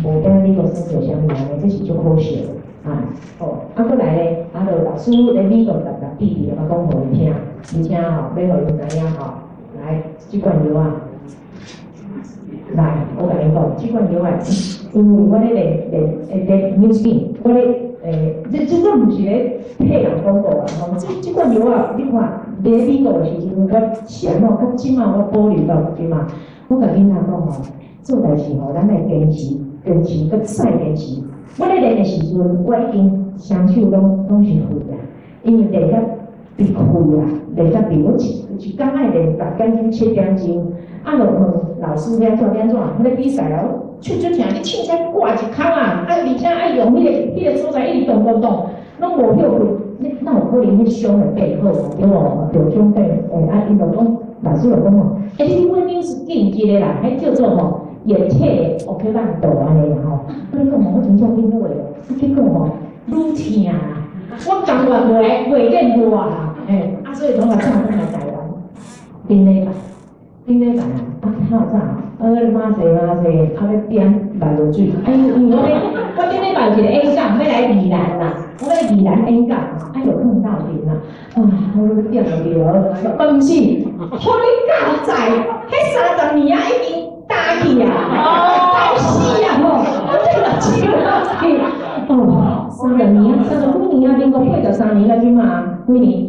无踮美国耍著啥物安呢，这是足可惜的。啊，好，啊，阁来咧，啊，就老师咧美国特别弟弟，我讲予𪜶听，而且吼，欲予𪜶知影吼，来，这罐药啊，来，我共恁讲，这罐药啊，因为我咧练练练 Nu Skin，我咧这这毋是咧替人广告啊，吼，这罐药啊，你看，咧美国的时阵，我是按怎，到这马我保留到这马，我共囡仔讲吼，做代志吼，咱爱坚持，坚持，阁再坚持。我咧练的时阵，我已经双手拢是废啊，因为练甲鼻废啊，练甲鼻，我一工爱练6点钟、7点钟，啊，就问老师欲按怎欲按怎，彼个比赛啊，我手足疼，你凊彩挂一空啊，啊，而且爱用彼个所在一直动动动，拢无休困，你哪有可能彼伤会变好啊？对无？就种变，啊，伊就讲，老师就讲吼，你买 Nu Skin 一个啦，彼叫做吼。眼切学去咱度按呢啦吼，我你讲吼，我真正去买哦，啊结果吼，愈疼啊，我甘愿袂练热啊，嘿，啊所以讲我早转来台湾，顶礼拜，顶礼拜啊，啊透早，啊马西马西，啊欲点目落水，啊因为我顶礼拜有一个演讲欲来宜兰啦，我欲宜兰演讲，啊就囥斗阵啦，啊我欲点落去哦，毋是，予你教在，彼30年啊已经。打去啊！哦，死啊！吼，我这个笑去。哦，30年啊，30几年啊，民国83年到这马几年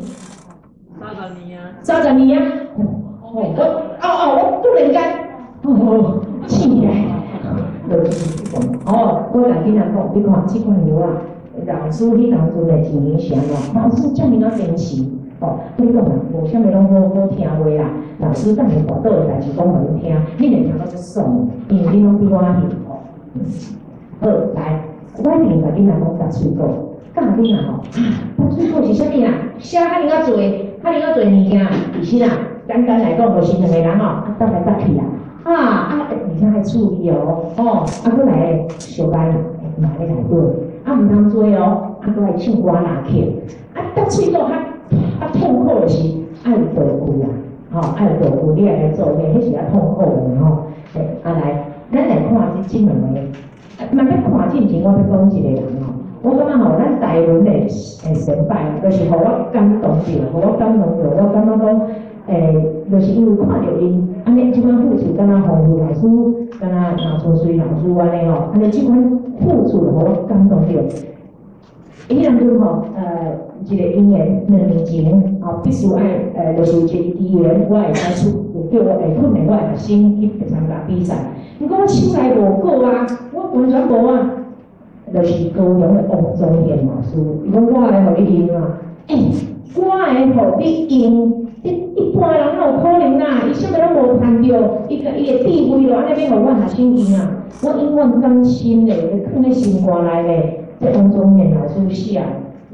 ？30年啊。30年啊！哦，我哦哦，我突然间，哦，醒起来，就是这款。哦，我共囡仔讲，你看这款药啊，老师彼当阵的情形是按怎？老师遮尔仔坚持。哦，你讲啊，无啥物拢好好听话啦。老师等下跋倒的代志讲予恁听，恁会听到足爽，因为恁拢比我戏吼。好，来，我一定共囡仔講搭喙鼓，教囡仔吼，搭喙鼓是啥物啊？寫較爾仔濟，較爾仔濟物件，其實啊，簡單來講，就是兩个人吼，啊搭來搭去啊，啊，而且愛注意哦，吼，啊，閣來相伴嘛咧內底，啊，毋通做哦，啊，閣愛唱歌拉曲，啊，搭喙鼓較較痛苦的是愛有道具啊，吼，愛有道具，你來來做咩？彼是較痛苦的吼。啊來，咱來看這兩个，嘛欲看進前，我欲講一個人吼。我感覺吼，咱台灣的先輩，就是予我感動著，予我感動著。我感覺講，就是因為看著𪜶按呢這款付出，敢若洪富老師，敢若林春水老師按呢吼，按呢這款付出，予我感動著。彼當陣吼，一個因緣，2年前，吼，必須愛，就是有一個機緣，我會使出，叫我會訓練我的學生去參加比賽。毋過我手內無稿啊，我完全無啊。就是高雄的王宗憲老師，伊講我會予你用啊，我會予你用，你一般人哪有可能啊？伊啥物攏無談著，伊伊的地位就按呢欲予我學生用啊，我永遠感深咧，囥咧心肝內咧。這王宗憲老師寫，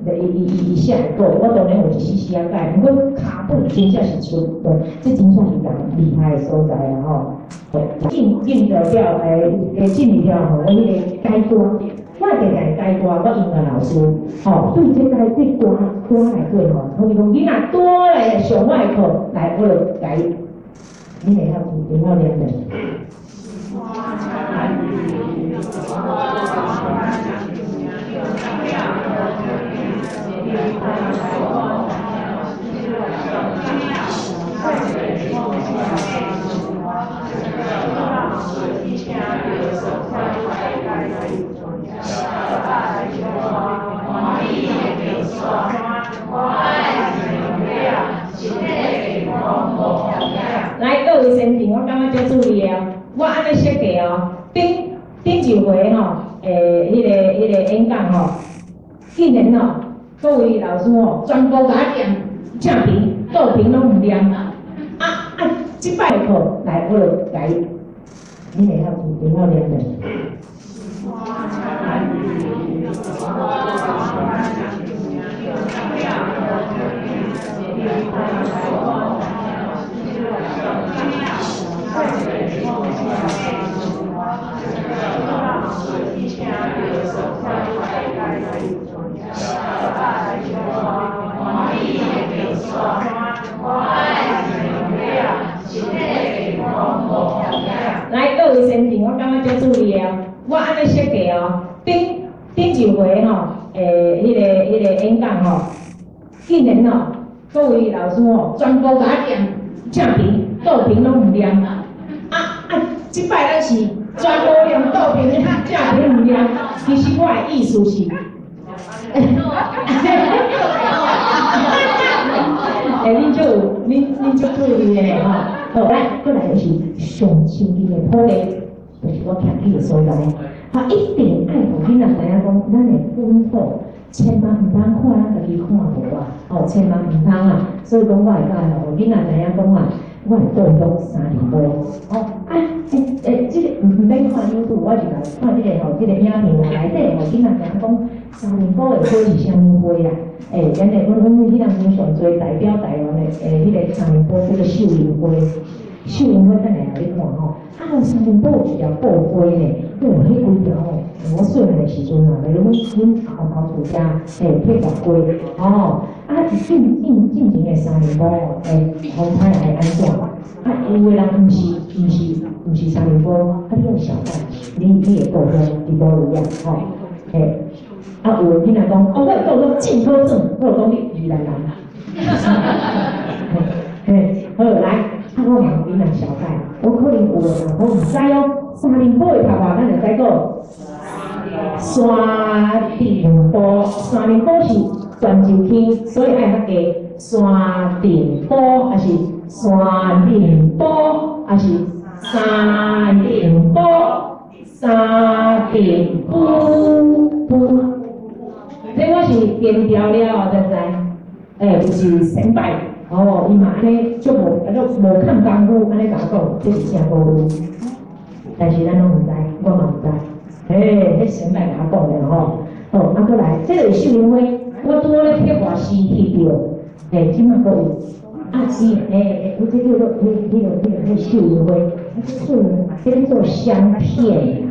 伊寫的稿，我當然有一絲絲仔改，毋過跤本真正是出，這真正是人厲害的所在啊吼。進進得了，進入了吼，我彼個改歌，我會定定改歌，我音樂老師，吼，對這個這歌歌內底吼，好比講囡仔拄來上我的課，來我就共伊，你會曉會曉念無？來，各位先進，我感覺足注意哦。我按呢設計哦，頂頂一回吼，彼個演講吼，竟然吼，各位老師吼，全部共我念正平、倒平攏毋念。啊啊，這擺課來，我就共伊，你會曉會曉念無？來，各位先進，我感覺足注意哦。我按呢設計哦，頂頂一回吼，彼個演講吼，竟然吼，各位老師吼，全部共我念正平、倒平攏毋念。啊啊，這擺咱是全部念倒平，正平毋念。其實我的意思是，恁足有，恁足注意的吼。好，來，閣來就是上親近的土地，就是我徛起的所在。啊，一定愛予囡仔知影講，咱的本土千萬毋通看咱家己看無啊，哦，千萬毋通啊。所以講，我會教予囡仔知影講啊，我的故鄉三重埔。哦，啊，這個毋免看 YouTube，我是共看這個吼，這個影片啊內底予囡仔知影講三重埔的花是啥物花啊？咱的阮彼當陣上濟代表台灣的彼個三重埔叫做繡櫻花，繡櫻花等下予你看吼。啊，三重埔有一條布花呢，哇，彼規條吼，我細漢的時陣啊，來阮後頭厝遮，撇大花，吼，啊，進進進前的三重埔吼，風采會按怎？啊，有的人毋是三重埔，啊，你愛曉得，你的故鄉佇佗位啊，吼，啊，有的囡仔講，哦，我的故鄉真好耍，我就講你宜蘭人。嘿，好來，啊，我問囡仔小解，我可能有的人講毋知哦，三重埔的讀法，咱會使講山頂埔，山頂埔是泉州腔，所以愛較低。山頂埔，還是山頂埔，還是山頂埔，山頂埔埔。這我是研調了後才知，就是先輩，哦，伊嘛按呢足無，足無欠功夫，按呢共我講，這是啥故事？但是咱攏毋知，我嘛毋知。嘿，彼先摆共我講的吼，好，啊，閣來，這個是繡櫻花，我拄好咧鐵華寺翕著，欸，這馬閣有，啊，伊，欸，欸，這叫做，彼個繡櫻花，啊，這做，這個做香片，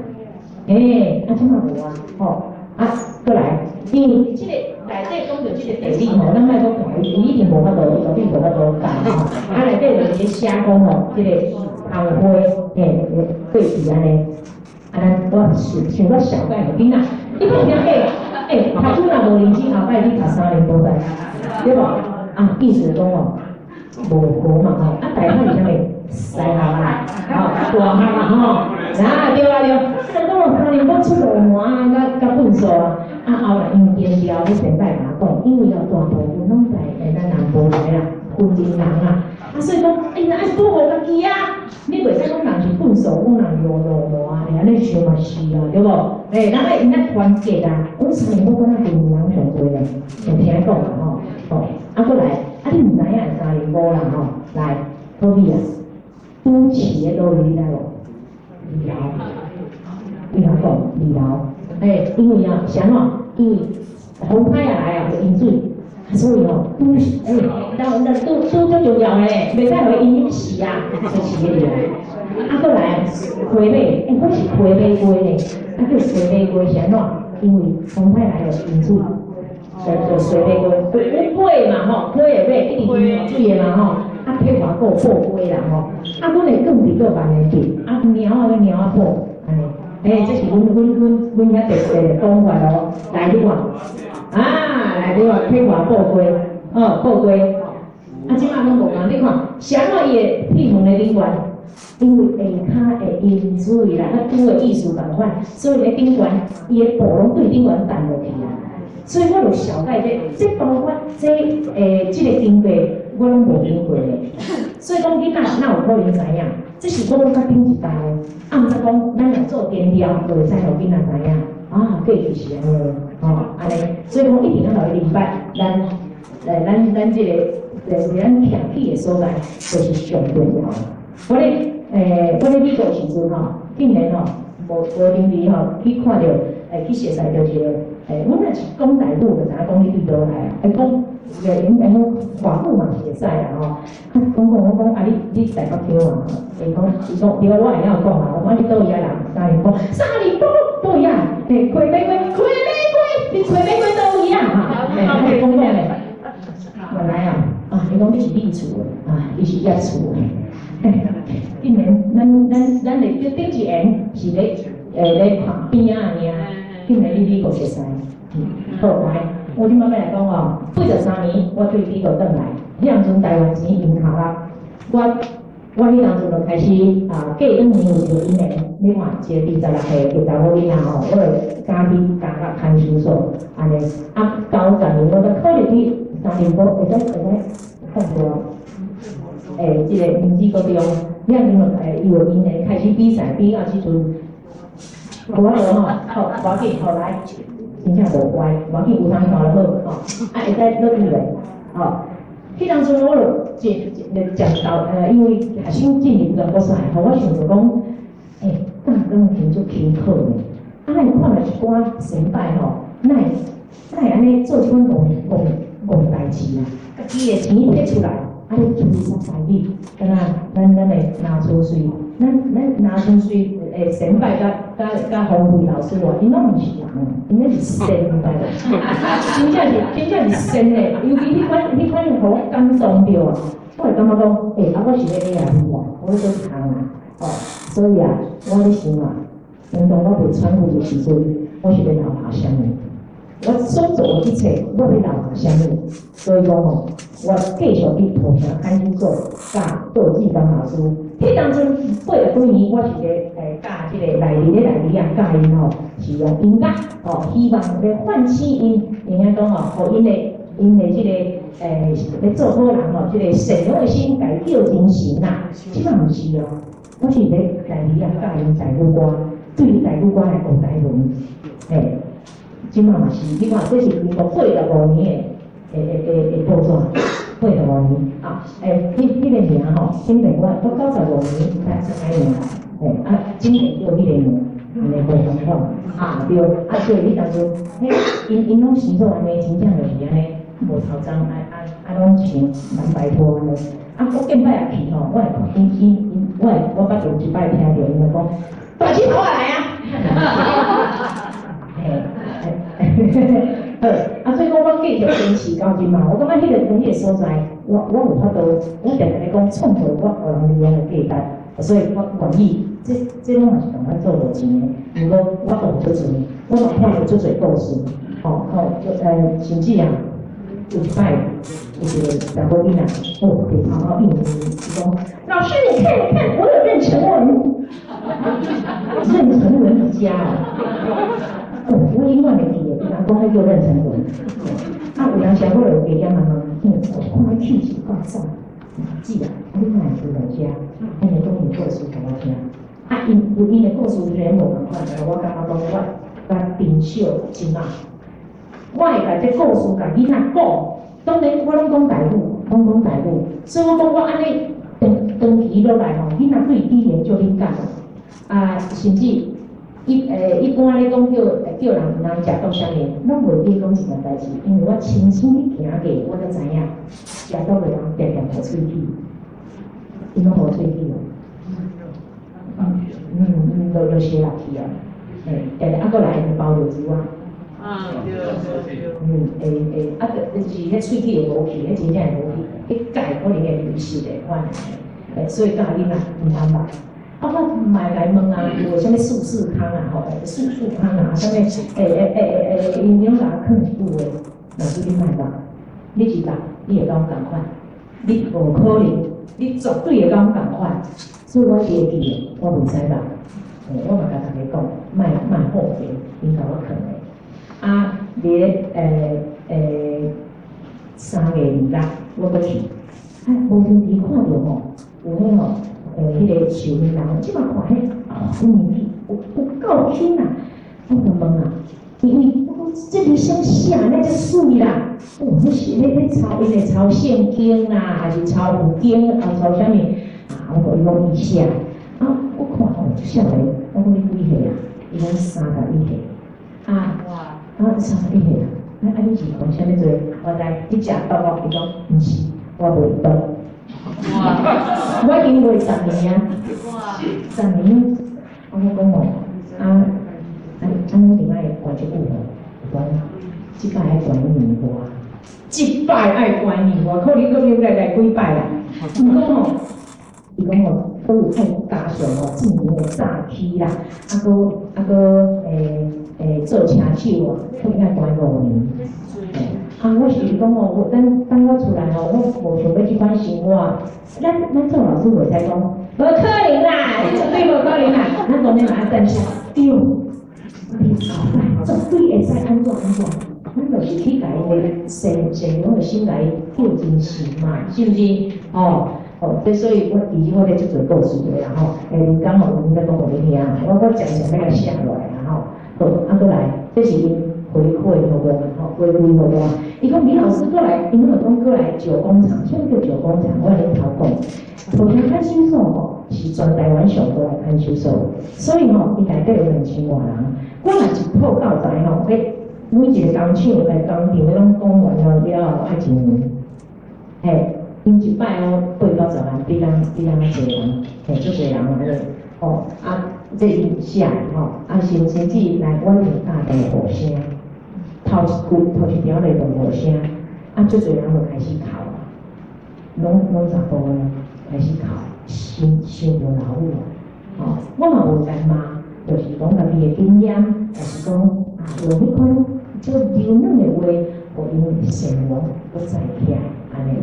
欸，啊，這馬無啊，吼，啊，閣來，因為這個內底講著這個地理吼，咱莫閣看伊，伊一定無法度，伊絕對無法度教吼，啊，內底就是咧寫講吼，這個紅花，欸，對比按呢。啊，咱我想想我小擺有囡仔，你講聽過？欸，讀書若無認真，後擺你讀三年無代，對無？啊，意思講哦，無好嘛吼，啊，大漢是啥物？西學啦，吼，大學啦吼，啊對啊對，啊，人講哦，三年半出落門啊，佮佮糞掃啊，啊後來因為田寮，你先擺共我講，因為哦大部分攏在咱南部來啦，雲林人啊，啊所以講，欸，愛保護家己啊，你袂使講人是糞掃，講人落落毛啊，欸，按呢想嘛是啊，對無？欸，人愛因愛團結啊，阮三年半敢若雲林人上濟咧，有聽講啦吼，吼，啊閣來，啊你毋知影三年埔啦吼，來，好比啊，拄市的佗位你知無？二樓，你曉講二樓，欸，因為啊，是按怎？因為風歹啊來啊，會淹水，所以吼，拄欸，那那拄拄足重要咧，袂使予伊淹死啊，就是彼個。啊，閣來溪尾，欸，我是溪尾雞呢，啊叫溪尾雞是按怎？因為風歹來就淹水，就溪尾雞，有尾嘛吼，溪的尾一定淹水的嘛吼，啊，撇外個報雞啦吼，啊，阮的更佇倒萬年鎮，啊，貓仔個貓仔埔，按呢，欸，這是阮遐特色的講法哦。來你看，啊，來你看撇外報雞，哦，報雞，啊，這馬攏無仝，你看，啥物伊會屁門的頂懸？因為下跤會淹水啦，佮拄的意思仝款，所以咧頂懸，伊的布攏對頂懸彈落去啊。所以我就小解這，這包括這欸，這個經過我攏無經過的。所以講囡仔哪有可能知影？這是我閣較頂一代的。啊，毋知講咱若做田寮，就會使予囡仔知影。啊，過去是按呢，吼，按呢。所以講一定要予伊明白，咱，咱這個，就是咱徛起的所在，就是上重要的。我咧，欸，我咧美國時陣吼，竟然吼，無無認為吼，去看著，欸，去熟似著一個，欸，阮若是講台語，就知影講你對佗來啊。欸，講，欸，因講華語嘛是會使啦吼。啊，講講我講啊，你台北腔啊？伊講，伊講，對，我會曉講啊。我講你佗位仔人？三林埔，三林埔佗位啊？欸，溪尾雞，溪尾雞，你溪尾雞佗位啊？欸，啊，講講咧，原來啊，啊，伊講你是佇厝的，啊，伊是業厝的。竟然咱的頂頂一緣是咧，欸，咧旁邊仔爾，竟然你美國熟似，嗯，好來，我這擺欲來講哦，83年我對美國轉來，彼當陣台灣錢銀行啊，我彼當陣就開始啊，過兩年有一個姻緣，你看一個26歲的查某囡仔吼，我就敢去加入看守所，按呢，啊，90年我才考入去三林埔，會使會使放過。欸，這個明治高中，遐陣就欸，伊有姻緣開始比賽，比到這陣，無法度吼，好，無要緊，好來，真正無乖，無要緊，有通看就好，吼，啊，會使落去咧，吼，彼當陣我就進進講到，因為學生進入全國賽，予我想著講，欸，教鋼琴足辛苦呢，啊，咱看著一寡先輩吼，哪會哪會按呢做這款戇戇戇代誌啊？家己的錢摕出來。啊！你吹煞台語，敢若咱的林春水，咱林春水的先輩佮佮佮洪慧老師話，𪜶攏毋是人，𪜶那是仙，知無？真正是真正是仙的，尤其彼款予我感動著啊！我會感覺講，欸，啊，我是咧 A 啊，我咧做一項啊，哦，所以啊，我咧想啊，當當我袂喘氣的時陣，我是欲留下啥物？我所做的一切，我欲留下啥物？所以講吼，我繼續去土城看守所教杜志剛老師。彼當陣80幾年，我是咧欸教這個內裡咧內裡啊教𪜶吼，是用音樂吼，希望咧喚起𪜶，會曉講吼，予𪜶的𪜶的這個欸咧做好人吼，這個善良的心，共伊叫精神啦。這馬毋是哦，我是咧內裡啊教𪜶台語歌，對台語歌來學台文，欸。這馬嘛是，你看這是民國85年的報紙，85年啊，欸，彼個名吼，頂面我我95年才知影，欸，啊，真會叫彼個名，按呢無仝款，啊對，啊所以你當陣，彼𪜶𪜶攏生做按呢，真正就是按呢，無頭鬃，啊啊啊攏穿藍白拖按呢。啊，我見擺也去吼，我會𪜶𪜶𪜶，我會我捌有一擺聽著𪜶就講，大舌頭仔來啊！嘿，好，啊，所以講我繼續堅持到這嘛，我感覺彼個彼個所在，我有法度，我定定咧講創造我予人利用的價值，所以我願意，這攏嘛是仝款做無錢的，毋過我學足濟，我嘛看著足濟故事，吼吼，甚至啊，有一擺有一個查某囡仔，哦，佇頭仔應伊講，老師你看你看，我有妊娠紋，妊娠紋一家哦，我永遠會記得，伊人講彼叫妊娠紋，啊，有當時我就加減問問，我看彼氣質夠讚，姊啊，你哪會出來遮？按呢講𪜶故事予我聽，啊，𪜶𪜶的故事雖然無仝款，但我感覺講我較珍惜真啊，我會共這故事共囡仔講，當然我攏講台語，攏講台語，所以我講我按呢長長期落來吼，囡仔對語言足敏感，啊，甚至一般咧講叫人毋通食毒啥物，攏袂記講一件代誌，因為我親身去行過，我才知影食毒的人定定無喙齒，𪜶攏無喙齒哦。就燒落去啊，嘿，定定啊，閣來保留住啊。啊，對對對。會會，啊，就是彼喙齒會無去，彼真正會無去，彼鈣可能會流失的款，所以教囡仔毋通捌。啊，我嘛會共伊問啊，有啥物素食康啊，吼，素素康啊，啥物，𪜶攏共我囥一句話，老師你莫捌，你一捌，你會佮阮仝款，你無可能，你絕對會佮阮仝款，所以我會記得，我袂使捌，我嘛共逐家講，莫莫好評，𪜶共我囥的。啊，佇咧3月26，我閣去，啊，無閒時看著吼，有彼吼。彼個受刑人，這擺看彼哦，年紀有夠輕啊！我就問啊，因為我講這裡啥寫呢？遮媠啦！哦，彼是咧抄，𪜶會抄聖經啦，還是抄佛經啊？抄啥物？啊，我講伊講伊寫，啊，我看哦，足少年，我講你幾歲啊？伊講31歲。啊，啊，31歲啊！啊啊，你是講啥物做？我知你食毒哦？伊講毋是，我袂毒。我已經賣10年啊，10年，我講吼，啊啊啊！你另愛關這久吼，講這擺愛關年外，這擺愛關年外，可能閣要來來幾擺啦。毋過吼，伊講吼，閣有愛加上吼，進行的早起啦，啊閣啊閣做車手啊，可能愛關5年。啊，我是講吼，我等等我出來吼，我無想欲這款生活。咱做老師袂使講，無可能啦，你絕對無可能啦。咱當然嘛愛讚賞，對，你後擺絕對會使按怎按怎。咱就是去共𪜶的善善良的心來做真事嘛，是毋是？哦哦，這所以我其實我咧足濟故事的啦吼。林剛吼，有在講予你聽，我常常欲共寫落來啦吼。好，啊，閣來，這是𪜶回饋予我吼，回饋予我。伊講李老師閣來，𪜶攏講閣來石工廠，啥物叫石工廠？我恁頭講，土城看守所吼是全台灣上大的看守所，所以吼，伊內底有2000外人。我若一套教材吼，彼每一個工廠工場彼攏講完了了後愛一年，嘿，𪜶一擺哦8到10萬，比咱較濟人，嘿，足濟人按呢，吼啊，這𪜶寫吼，啊甚至來阮就教落雨聲。頭一句頭一條咧落雨聲，啊，足濟人就開始哭啊，攏查埔的開始哭，想想著老母啊，吼，我嘛無共罵，就是講家己的經驗，就是講啊，用彼款足柔軟的話，予𪜶善良閣再起來，按呢，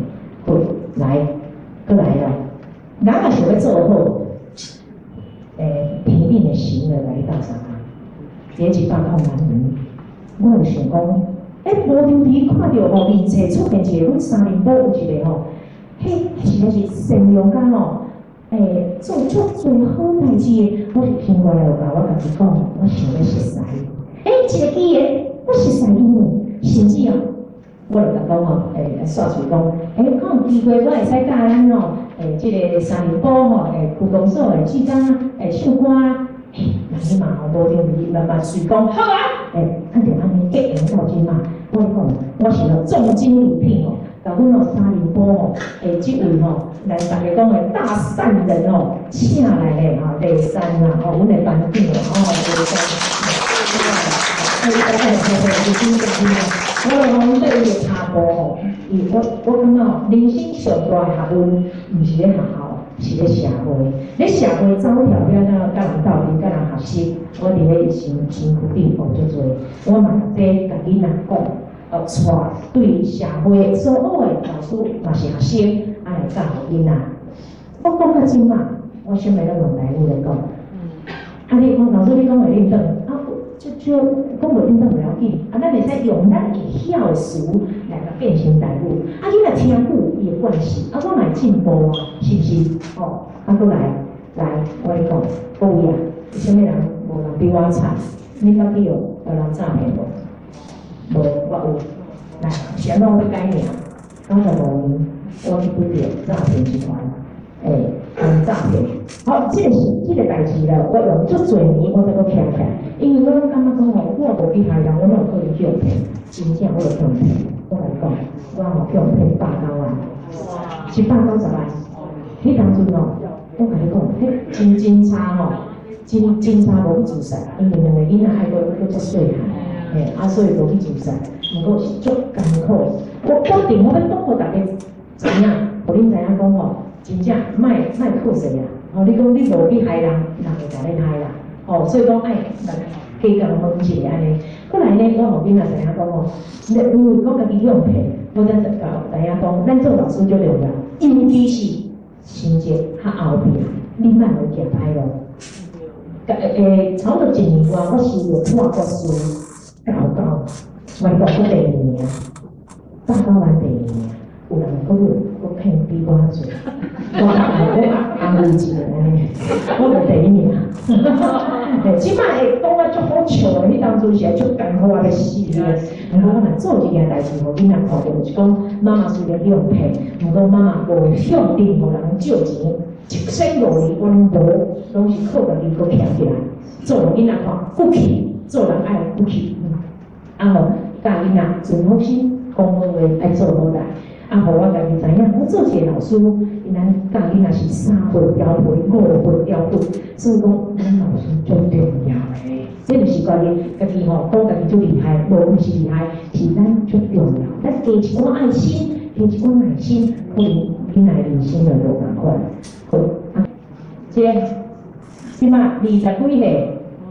好，來，閣來咯，人若想欲做好，平定的行為來到啥？佇106年。我就想講，無閒時看著吼面冊出現一個，阮三林埔有一個吼，彼實在是善良甲吼，做足濟好代誌的，我就心肝內有共我家己講，我想欲熟似。一個機緣，我熟似伊呢，甚至哦，我就共講吼，煞喙講，看有機會我會使佮咱吼，這個三林埔吼，區公所的志工啊，唱歌啊，人伊嘛吼無認為，慢慢隨講好啊，欸，啊就按呢結緣到這馬，我講我是哦重金禮聘哦，共阮哦三林埔吼，欸，這位吼，來大家講的大善人哦，請來的吼，麗珊啦，吼，阮的班長啦，吼，麗珊。我講對伊的跤步吼，伊我感覺吼，人生上大的學問，毋是咧學校，是咧社會。咧社會走跳了，佮人鬥陣，佮人學習，我佇咧身身軀頂學足濟。我嘛這共囡仔講，帶對社會所學的老師嘛是學生，啊來教予囡仔。我講到這馬，我啥物攏用台語來講。啊，你講老師，你講會認真啊？就講袂認真袂要緊，啊，咱會使用咱會曉的詞來共變成台語。啊，囡仔聽久伊會慣勢，啊，我嘛會進步啊，是毋是？哦，啊，閣來來，我咧講，各位啊，有啥物人無人比我慘？你捌去予人詐騙無？無，我有。來，是按怎我欲改名？95年，我去拄著詐騙集團，欸，人詐騙。好，這個是這個代誌啦，我用足濟年我才閣徛起來，因為我攏感覺講吼，我無去害人，我哪有可能去予騙？真正我就去予騙。我共你講，我吼去予騙190萬，190萬。彼當陣吼，我共你講，彼真真差吼，真真差無去自殺，因為兩個囡仔愛閣閣遮細漢，嘿，啊，所以無去自殺。毋過是足艱苦。我決定我欲講予大家知影，予恁知影講吼，真正莫莫靠勢啊！吼，你講你無去害人，人會共你害啦。吼，所以講愛來加共問一下按呢。過來呢，我予囡仔知影講吼，你因為我家己去予騙，我才共知影講，咱做老師足重要，尤其是成績較後壁，你莫予行歹路。欸，差不多一年外，我收著判決書，搞到，我講閣第二名，190萬第二名，有人閣閣騙比我濟，我我安慰一下按呢，我就第一名。欸，這擺會講啊足好笑的，彼當陣是足艱苦啊，欲死的。毋過我若做一件代誌，予囡仔看著，就是講媽媽雖然去予騙，毋過媽媽無向任何人借錢，1仙5厘我攏無，攏是靠家己閣徛起來，做予囡仔看骨氣，做人愛有骨氣。啊吼，教囡仔存好心，講好話，愛做好來。啊，予我家己知影，我做一個老師，𪜶咱教囡仔是三歲調皮，五歲調骨，所以講咱老師足重要的。這毋是家己家己吼講家己足厲害，無毋是厲害，是咱足重要。咱加一寡愛心，加一寡耐心，可能囡仔人生就無仝款。好，啊，這個這馬20幾歲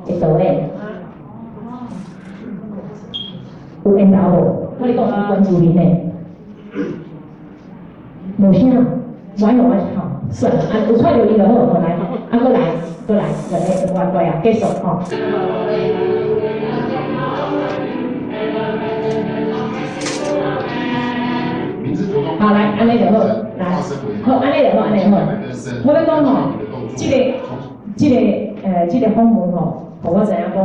的導演，有緣投無？我咧講有關注恁的。無啥，我用我吼，算了，啊，有揣著伊就好，好來，啊，閣來，閣來，來，我過啊，繼續吼。好，來，按呢就好，來，好，按呢就好，按呢就好。我欲講吼，這個、這個、這個訪問吼，予我知影講，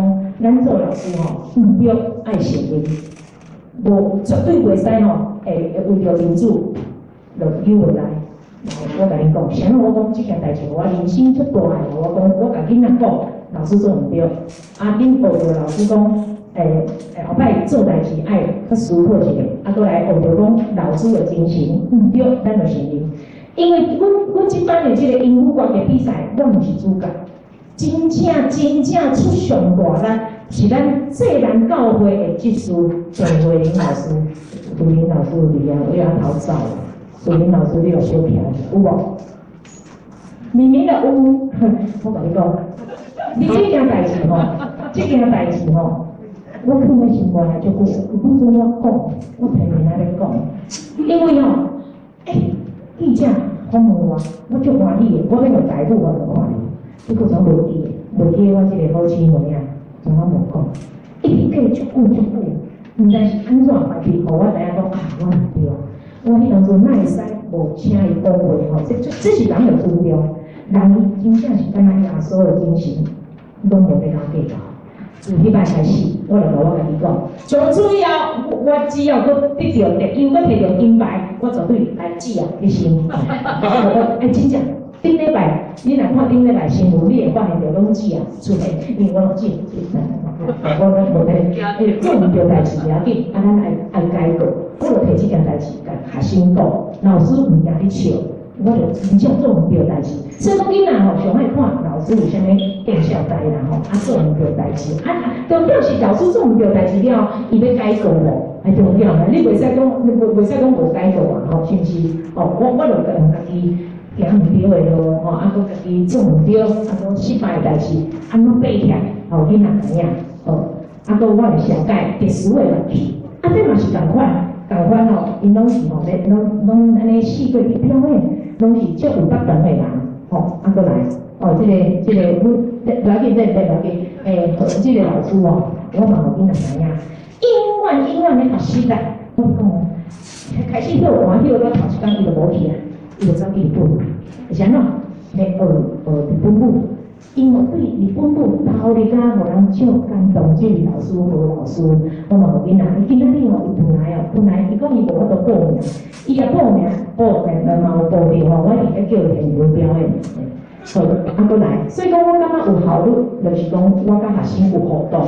咱做老師吼，毋著愛承認，無絕對袂使吼，會為著民主。就扭落來，來，我共恁講，啥物我講這件代誌，我人生足大的，我講，我共囡仔講，老師做毋對，啊，恁學著老師講，欸，後擺做代誌愛較思考一下，啊，閣來學著講老師的精神，毋對，咱就承認，因為阮這擺的這個英語歌的比賽，我毋是主角，真正真正出上大力，是咱濟南教會的執事鄭慧玲老師，慧玲老師有佇啊，位仔頭走。慧玲老師，你有小徛有無？明明就有，我共你講，你這件代誌吼，這件代誌吼，我囥佇心肝內足久，毋准我講，我偏偏愛欲講，因為吼，欸，記者訪問我，我足歡喜的，我欲用台語我就看你，結果怎無記，無記我這個好姊妹啊，怎啊無講，一直過足久足久，毋知是按怎辦去，予我知影講啊，我毋對。我彼當陣哪會使無請伊講話吼？這是人的尊重，人伊真正是敢若耶穌的精神，攏無欲共計較。自彼擺開始，我就共我家己講，從此以後，我只要閣得著特優，閣摕著金牌，我絕對來志啊去生。欸，真正，頂禮拜你若看頂禮拜新聞，你會發現著攏姊啊出現，因為我攏姊，我攏無咧，做毋著代誌袂要緊，啊，咱愛愛改過，我就提這件代誌共學生講，老師毋驚你笑，我就真正做毋著代誌。所以講囡仔吼，上愛看老師有啥物見笑代啦吼，啊做毋著代誌，啊重點是老師做毋著代誌了，伊欲改過無？愛重點啊！你袂使講，你袂使講無改過啊吼，是毋是？哦，我就用家己行毋著的路吼，啊，閣家己做毋著，啊，閣失敗的代誌，按怎爬起來，予囡仔知影，哦，啊，閣我會寫解特殊的樂趣，啊，這嘛是仝款，仝款吼，𪜶攏是吼，咧攏攏按呢四界佇表演，攏是足有腹長的人，吼，啊，閣來，哦，這個，阮，無要緊，這個無要緊，欸，這個老師哦，我嘛予囡仔知影，永遠永遠咧學習啦，我講，開始歇寒歇到頭一工伊就無去啊，伊就走去日本，是按怎？咧學學日本舞，因為對日本舞投入甲予人足感動，這位老師何老師，我嘛予囡仔，伊今仔日吼，伊本來哦，本來伊講伊無法度報名，伊若報名報名嘛有報著吼，我一定叫伊現場表演。好，啊，閣來，所以講我感覺有效率，就是講我佮學生有互動，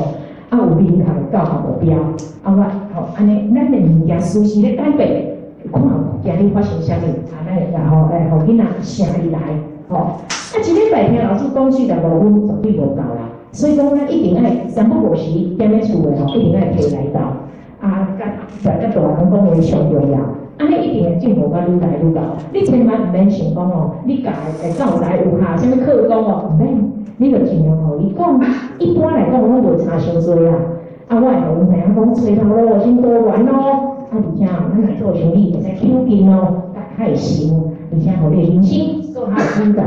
啊有明確的教學目標，啊我吼按呢，咱的物件隨時咧改變，看今日發生啥物，啊咱會予欸予囡仔聲伊來，吼，啊一禮拜聽老師講45分，絕對無夠啦。所以講咱一定愛三不五時踮咧厝的吼，一定愛提來鬥，啊，佮佮大人講話上重要。按呢一定會進步甲愈來愈高。你千萬毋免想講哦，你教的教材有下啥物課綱哦，毋免，你就盡量予伊講。一般來講攏無差傷濟啦。啊，我會予𪜶知影講，揣頭路先多元咯。啊，而且哦，咱若做生意會使搶勁哦，較較會成，而且予你的人生做較有舞台。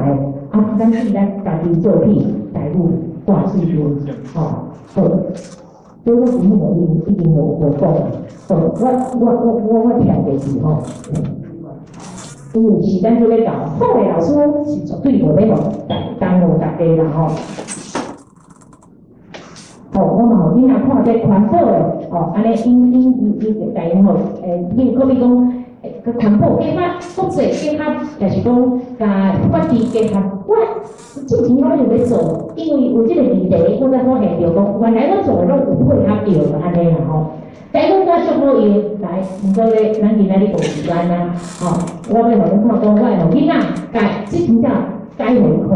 啊，咱對咱家己做起，台語掛喙爿，吼，好。所以我根本無已經無講，好，我聽過去吼，因為時間就欲到，好的老師是絕對無欲予耽誤大家啦吼。吼，我嘛予囡仔看這環保的，吼，按呢𪜶𪜶伊伊共𪜶吼，欸，你好比講，欸，環保計較國際結合，抑是講共法治結合，我之前我就咧做，因為有這個議題，我才發現著講，原來我做的攏有配合著按呢啦吼。台語歌足好用，來，毋過咧，咱今仔日無時間啊，吼，我欲予恁看講，我會予囡仔改，這真正改予伊看，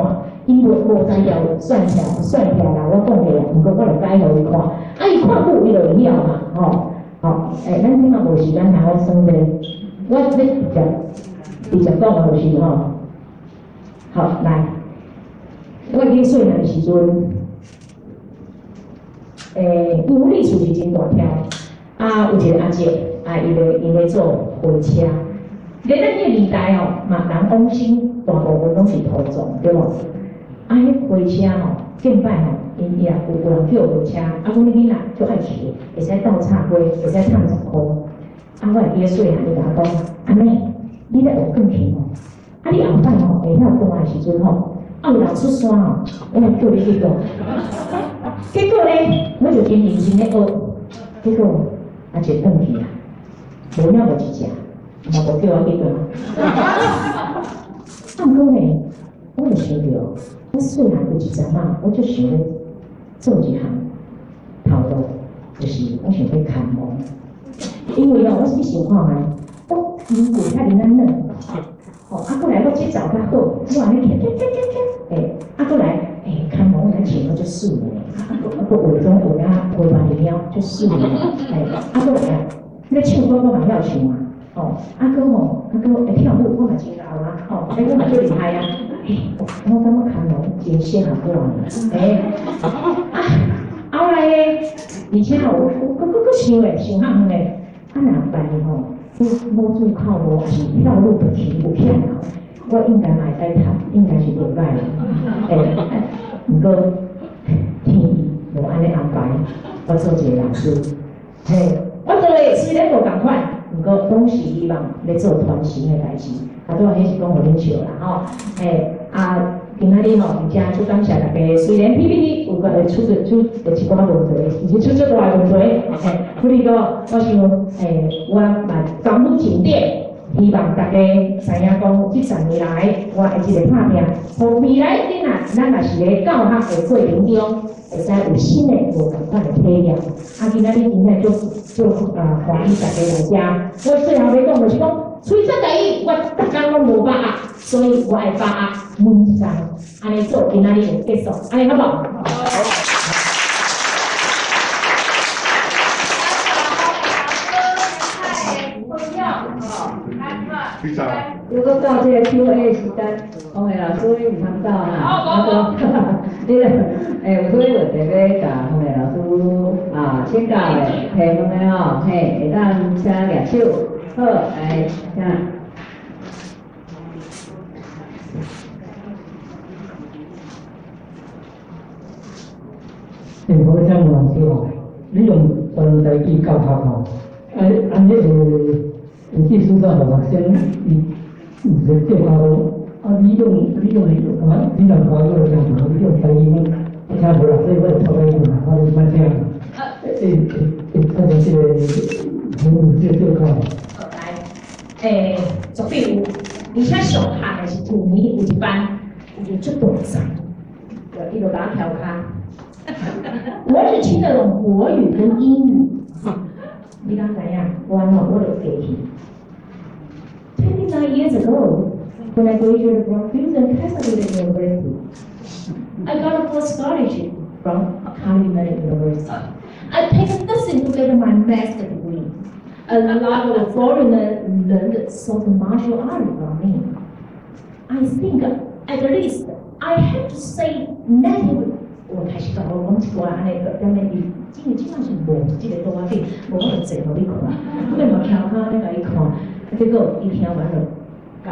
伊無無才調算起來算起來啦，我講過啊，毋過我就改予伊看，啊，伊看久伊就會曉嘛，吼，吼，欸，咱這馬無時間通好耍咧，我欲直接直接講就是吼，好來，我記細漢的時陣，欸，牛里厝是真大條。啊，有一個阿叔，啊，伊咧做貨車。咧咱彼個年代吼，嘛人往生大部分攏是土葬，對無？啊，彼貨車吼，見擺吼，𪜶伊也有人叫貨車，啊，阮囡仔足愛騎，會使鬥插花，會使趁10箍。啊，我會記得細漢，伊共我講，阿妹，你咧學鋼琴吼，啊，你後擺吼會曉彈的時陣吼，啊有人出山吼，我會叫你去彈。結果咧，我就真認真咧學，結果。阿叔轉去啊，無影無一隻，嘛無叫我去彈。啊，毋過呢，我就想著，我細漢有一陣仔，我就想欲做一項頭路，就是我想欲牽毛。因為哦，我你想看覓，我筋骨遐爾仔軟，吼，啊，閣來我節奏較好，我按呢彈彈彈彈彈，欸，啊，閣來，欸，牽毛來穿足媠的，啊，閣化妝化啊，花斑貓足媠的，欸，啊，閣來啊，咧唱歌我嘛曉唱啊，吼，啊，閣吼，啊，閣會跳舞我嘛真𠢕啊，吼，欸，我嘛足厲害啊，欸，我感覺牽毛真適合我呢，欸，啊，後來咧，而且吼，我閣閣閣想咧，想較遠咧，啊，若萬一吼，無主靠無，抑是跳舞不起有險吼，我應該嘛會使讀，應該是袂䆀啦，欸，毋過天意無按呢安排，我做一個老師，嘿，我做的雖然無仝款，毋過攏是希望咧做傳承的代誌，啊，拄仔彼是講予恁笑啦吼，欸，啊，今仔日吼，而且足感謝大家，雖然 PPT 有個會出個出一寡問題，毋是出足大問題，嘿，不過我想，欸，我嘛功夫盡點。希望大家知影講，這10年來我的這个拍拼，予未來囡仔，咱若是咧教學的過程中，會使有新的無仝款的體驗。啊，今仔日真正足足啊，歡喜大家來遮。我最後欲講就是講，吹這台語，我逐工攏無把握，所以我會把握每一工，按呢做，今仔日就結束，按呢好無？好。如果到這个 Q&A 時間，王慧老師你毋通走啦，啊，你有啥物問題欲共王慧老師啊請教的、提問的吼，嘿，會當請舉手，好，來，請。我請問老師吼，你用全台語教學吼，啊，按呢會技術上予學生伊有一個對話講，啊，你用啊，你若華語聽無，你用台語我聽無啦，所以我會錯開問啦，我就捌聽。會產生這個很有這個對抗。好來，絕對有，而且上漢的是舊年有一班，有一個足大才，伊就共我調侃。我只聽得懂國語跟英語，你敢知影？我喏，我就過去。29 years ago, when I graduated from Clemson Catholic University, I got a full scholarship from Carnegie Mellon University. I paid nothing to get my master degree. A lot of foreigners learned sort of martial art from me. I think at least I have to say native. 我開始甲我講一寡按呢，踮咧伊，因為這擺是無這個桌仔頂，無我就坐予你看，我嘛徛跤咧共伊看，結果伊聽完就講。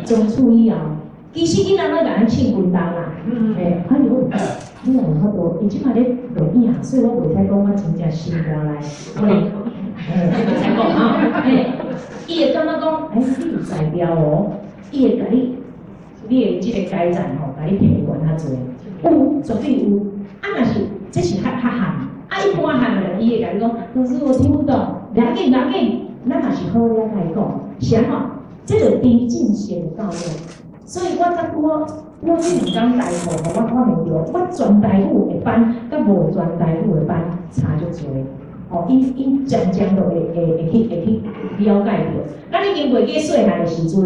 從此以後，其實囡仔攏共咱唱軍歌啦，哎喲，你若有法度，伊這擺咧錄影，所以我袂使講我真正心肝內，我咧，袂使講吼，伊會感覺講，你有才調哦，伊會共你，你的這個階層吼，共你提懸較濟，有，絕對有。啊，若是這是較較漢，啊，一般漢的人，伊會共你講，老師我聽不懂，袂要緊，袂要緊，咱嘛是好了共伊講，是按怎？這就沉浸式的教育。所以我才拄好，我這兩工代課予我發現著，我全台語的班，佮無全台語的班差足濟。哦，𪜶漸漸就會去了解著。咱已經袂記細漢的時陣，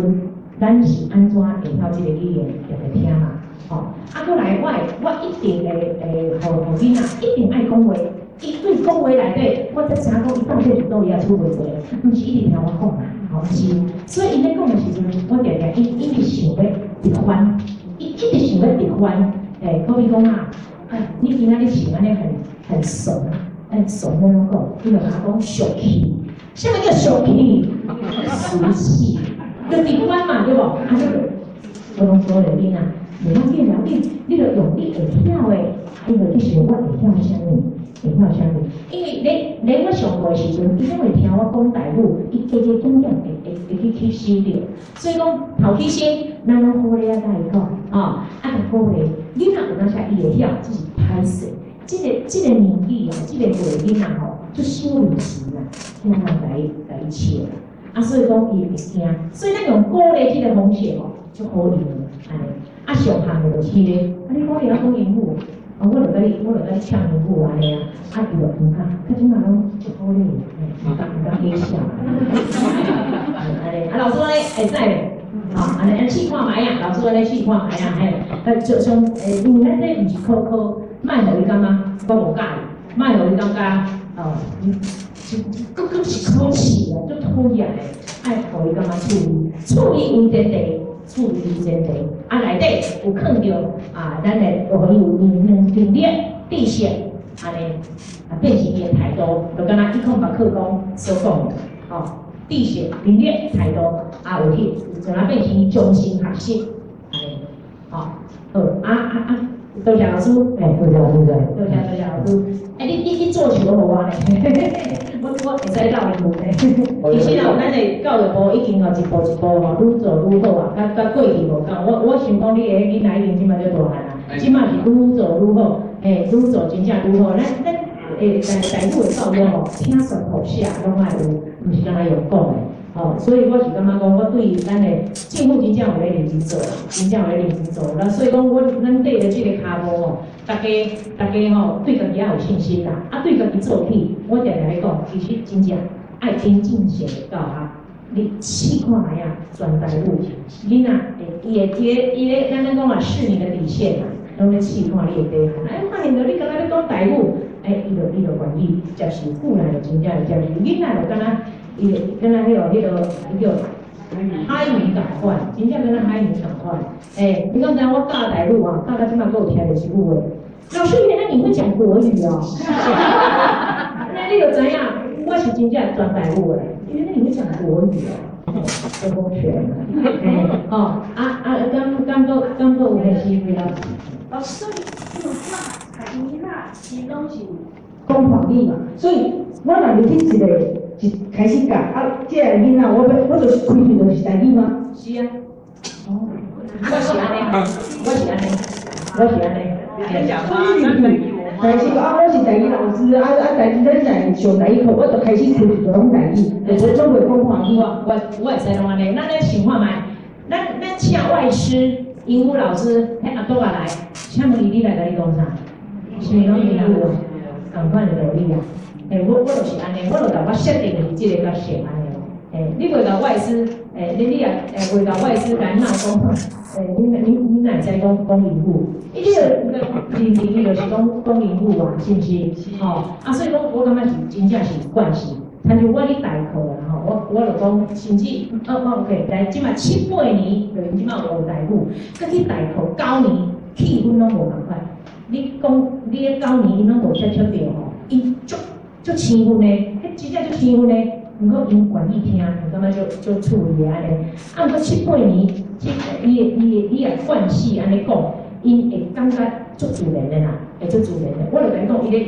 咱是按怎會曉這個語言會會聽嘛？哦，啊，閣來我一定會予囡仔一定愛講話，伊對講話內底，我才知影講伊到底是佗位仔出問題，毋是一直聽我講啊，吼，毋是。所以𪜶咧講的時陣，我定定伊一直想欲直翻，伊一直想欲直翻，好比講啊，你今仔日穿按呢很慫，慫欲按怎講？伊就共我講俗氣，啥物叫俗氣？俗氣，就直翻嘛，對無？啊，這個我攏說了囡仔，袂要緊，袂要緊，你著用你會曉的，伊就去想我會曉啥物，會曉啥物。因為咧我上課的時陣，伊攏會聽我講台語，伊加加減減會去吸收著。所以講頭起先，咱攏好咧仔共伊講，哦，啊，就鼓勵囡仔有當時伊會曉，只是歹勢。這個年紀啊，這個歲囡仔吼，足小臨時啦，聽人共伊笑啦。啊，所以講伊會驚，所以咱用鼓勵這個方式吼，足好用按呢。啊，上項的就是彼個，啊，你鼓勵我講英語，啊，我就共你唱英語按呢啊，啊，伊就毋敢，較這擺攏足好禮，毋敢假笑。按呢，啊，老師按呢會使無？吼，按呢試看覓啊，老師按呢試看覓啊，嘿，就像因為咱這毋是考科，莫予伊感覺我無佮意，莫予伊感覺哦，閣是考試啊，足討厭的，愛予伊感覺趣味，趣味為前提，趣味為前提，啊，內底有囥著啊，咱的予伊有能力、知識，按呢啊，變成伊的態度，就敢若108課綱所講的，吼，知識、能力、態度，啊，有去，將它變成伊終身學習，按呢，吼，好，啊，多謝老師，多謝多謝，多謝多謝老師。你做球予我呢？我會使鬥伊問呢。其實啊，咱的教育部已經吼一步一步吼愈做愈好啊，佮過去無仝。我想講，你的囡仔已經這擺足大漢啊，這擺是愈做愈好，愈做真正愈好。咱台語的教育吼，聽說讀寫攏愛有，毋是干焦用講的。吼，所以我是感覺講，我對咱的政府真正有咧認真做，真正有咧認真做。咱所以講，阮綴著這个跤步吼，大家吼對家己也有信心啦。啊，對家己做起，我定定咧講，其實真正愛聽進前的教學，你試看覓啊，全台語囡仔會伊會伊咧伊咧，咱咧講啊，試你的底線啊，攏咧試看你的底線。哎，發現著你敢若咧講台語，哎，伊就願意接受，久來就真正會接受。囡仔就敢若伊敢若彼个伊叫海綿仝款，真正敢若海綿仝款。欸，你敢知影我教台語啊，教到這擺閣有聽著一句話，老師原來你會講國語哦。那你就知影，我是真正全台語的。原來你會講國語哦，都講全。欸，哦，啊啊，敢閣有彼時老師？老師，因為那囡仔伊攏是講華語嘛，所以我若入去一個一開始教啊，這个囡仔，我欲我就是開喙就是台語嗎？是啊。哦，我是按呢，我是按呢，我是按呢。所以入去開始講啊，我是台語老師，啊啊，台語咱來上台語課，我就開始開喙就講台語，就總袂講華語。我會使攏按呢，咱咧想看覓，咱請外師英語老師，彼阿多仔來，請問伊你來共你講啥？是毋是攏闽南話？仝款的道理啊。欸，我就是按呢，我就共我設定是這个角色按呢。欸，你袂共外師，欸，你也欸袂共外師來鬧講，欸，你哪會知講講英語？伊這个認定伊就是講講英語啊，是毋是？吼，啊，所以講我感覺是真正是慣勢。親像我去代課啦吼，我就講，甚至哦哦 OK，來這擺七八年，就𪜶這擺有學台語，閣去代課九年，氣氛攏無仝款。你講你咧九年，𪜶攏無接觸著吼，𪜶足足生分的，彼真正足生分的。毋過𪜶願意聽，就感覺足足趣味的按呢。啊，毋過七八年，這伊伊伊也慣勢按呢講，𪜶會感覺足自然的啦，會足自然的。我就共你講，伊咧，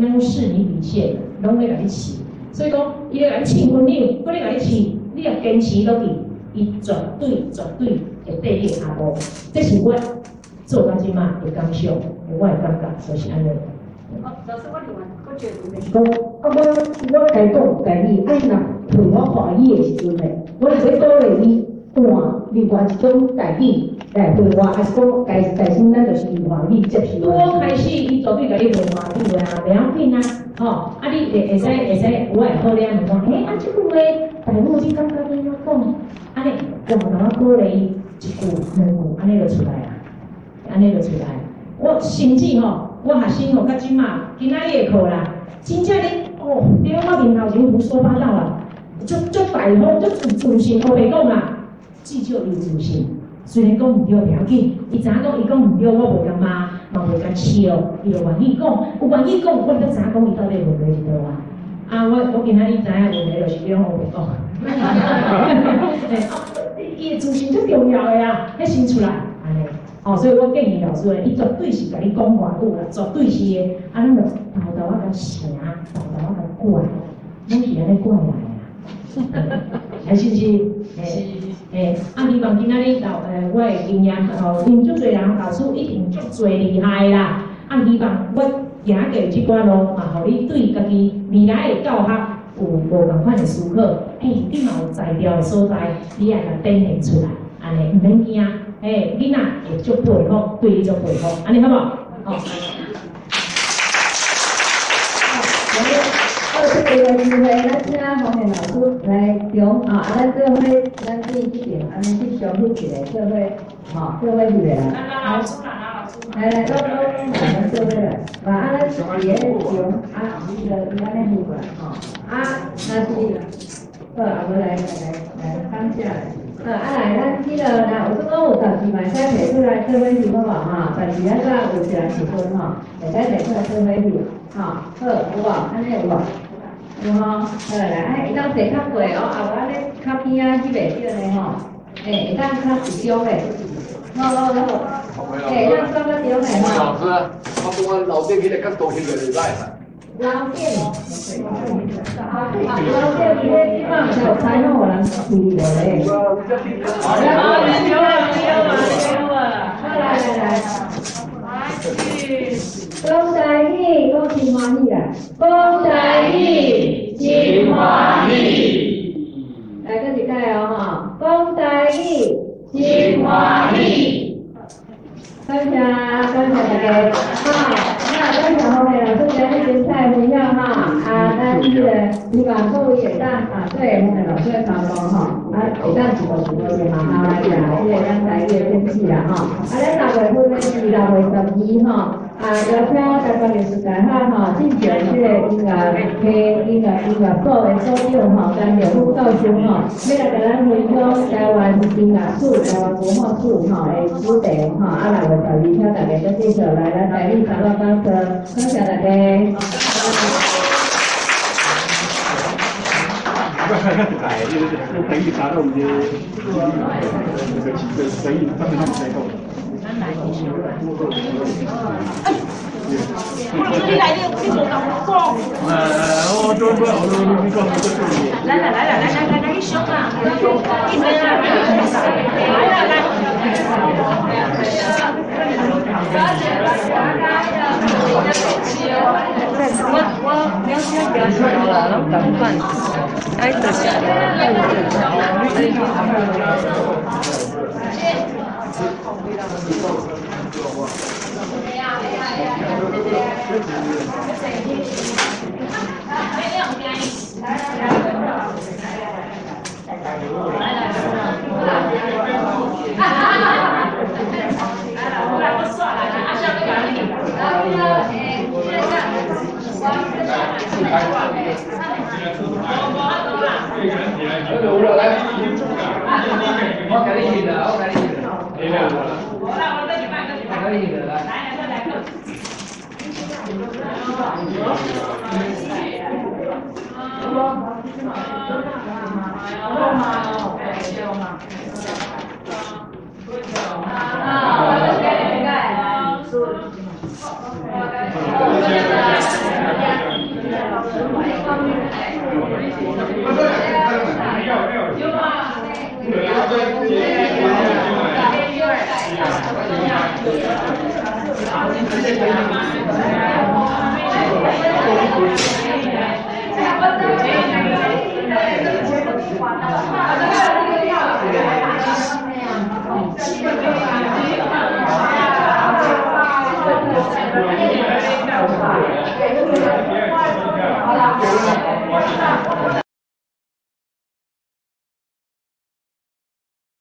咱講試你底線，攏咧共你試。所以講，伊咧共你試分享，閣咧共你試，你若堅持落去，伊絕對絕對會綴你的跤步。這是我做到這擺的感想，我的感覺就是按呢。哦，老師，我另外閣一個問題。講啊，我共伊講台語，啊，伊若問我華語的時陣咧，我就欲鼓勵伊換另外一種台語來回我，還是講該該先咱就是用華語接受。拄好開始，伊絕對共你問華語啊，袂要緊啊，吼，啊，你會使，有會好咧問講，欸，啊，這句話台語你感覺按怎講？按呢，我嘛共我鼓勵伊一句兩句，按呢就出來啊，按呢就出來。我甚至吼，我學生吼，到這馬今仔日的課啦，真正你哦，佇我面頭前胡說八道啊，足足大方，足有自信，烏白講啊，至少有自信。雖然講毋對袂要緊，伊知影講伊講毋對，我袂共罵，嘛袂共笑，伊就願意講，有願意講，我就知影講伊到底問題佇佗啊。啊，我今仔日知影問題就是你攏烏白講。伊的自信足重要的啊，彼先出來，按呢。哦，所以我建議老師咧，伊絕對是共你講華語啦，絕對是的。啊，咱就沓沓仔共聲，沓沓仔共怪，攏是按呢怪來啊。啊，是毋是？欸，欸，啊，希望今仔日老我的經驗吼，因足濟人老師一定足濟厲害啦。啊，希望我行過這寡路嘛，予你對家己未來的教學有無仝款的思考。欸，你嘛有才調的所在，你愛共展現出來，按呢毋免驚。欸，囡仔會足佩服，對你足佩服，按呢好無？好。好，這個機會，咱請黃燕老師來講啊，啊，咱做伙，咱對這邊按呢去相翕一下，做伙，吼，做伙翕的啦。來，老師啦，老師。來來，攏攏攏來，咱做伙來。啊，咱佇咧中，啊，伊就伊按呢翕過來，吼，啊，若是，好，啊，無來來來來，放下來。啊，來，咱彼个，來，有說講有雜誌嘛，會使提出來做伙翕好無吼？雜誌咱煞有一人一份吼，會使提出來做伙翕，吼，好，有無？按呢有無？有吼，好來，哎，會當坐較過哦，啊無按呢較邊仔翕袂著呢吼，欸，會當較集中的，好好好，欸，會當轉較中的吼。老師，我講我樓頂彼个角度翕就袂歹。樓頂，啊，樓頂伊咧這擺毋知有開放予人開無咧？啊，對啊，對啊，對啊！好，來來來，講台語，講真歡喜啦！講台語，真歡喜。來，感謝感謝大家，哈，那感謝後面老師今日精彩分享哈，啊，咱這個希望各位會當啊，對洪老師的幫忙吼，啊，會當一步一步的慢慢來行，這個咱台語的天氣啦吼，啊，咱6月份是6月12吼，啊，邀請台灣藝術大學吼，進前這個音樂系音樂所的所長吼，甘耀副教授吼，欲來共咱分享台灣音樂史、台灣文化史吼的主題吼，啊，6月12，請大家閣繼續來咱台語查某講座，感謝大家。我台語查到有個台語，他們他們在講。你來你無共我講。我我你講，來來來來來來來，去上啊！去上啊！來來來。我了解表示啦，攏共款，哎，就是。来，我给你印啦，我给你印啦。我给你印啦，来。好了。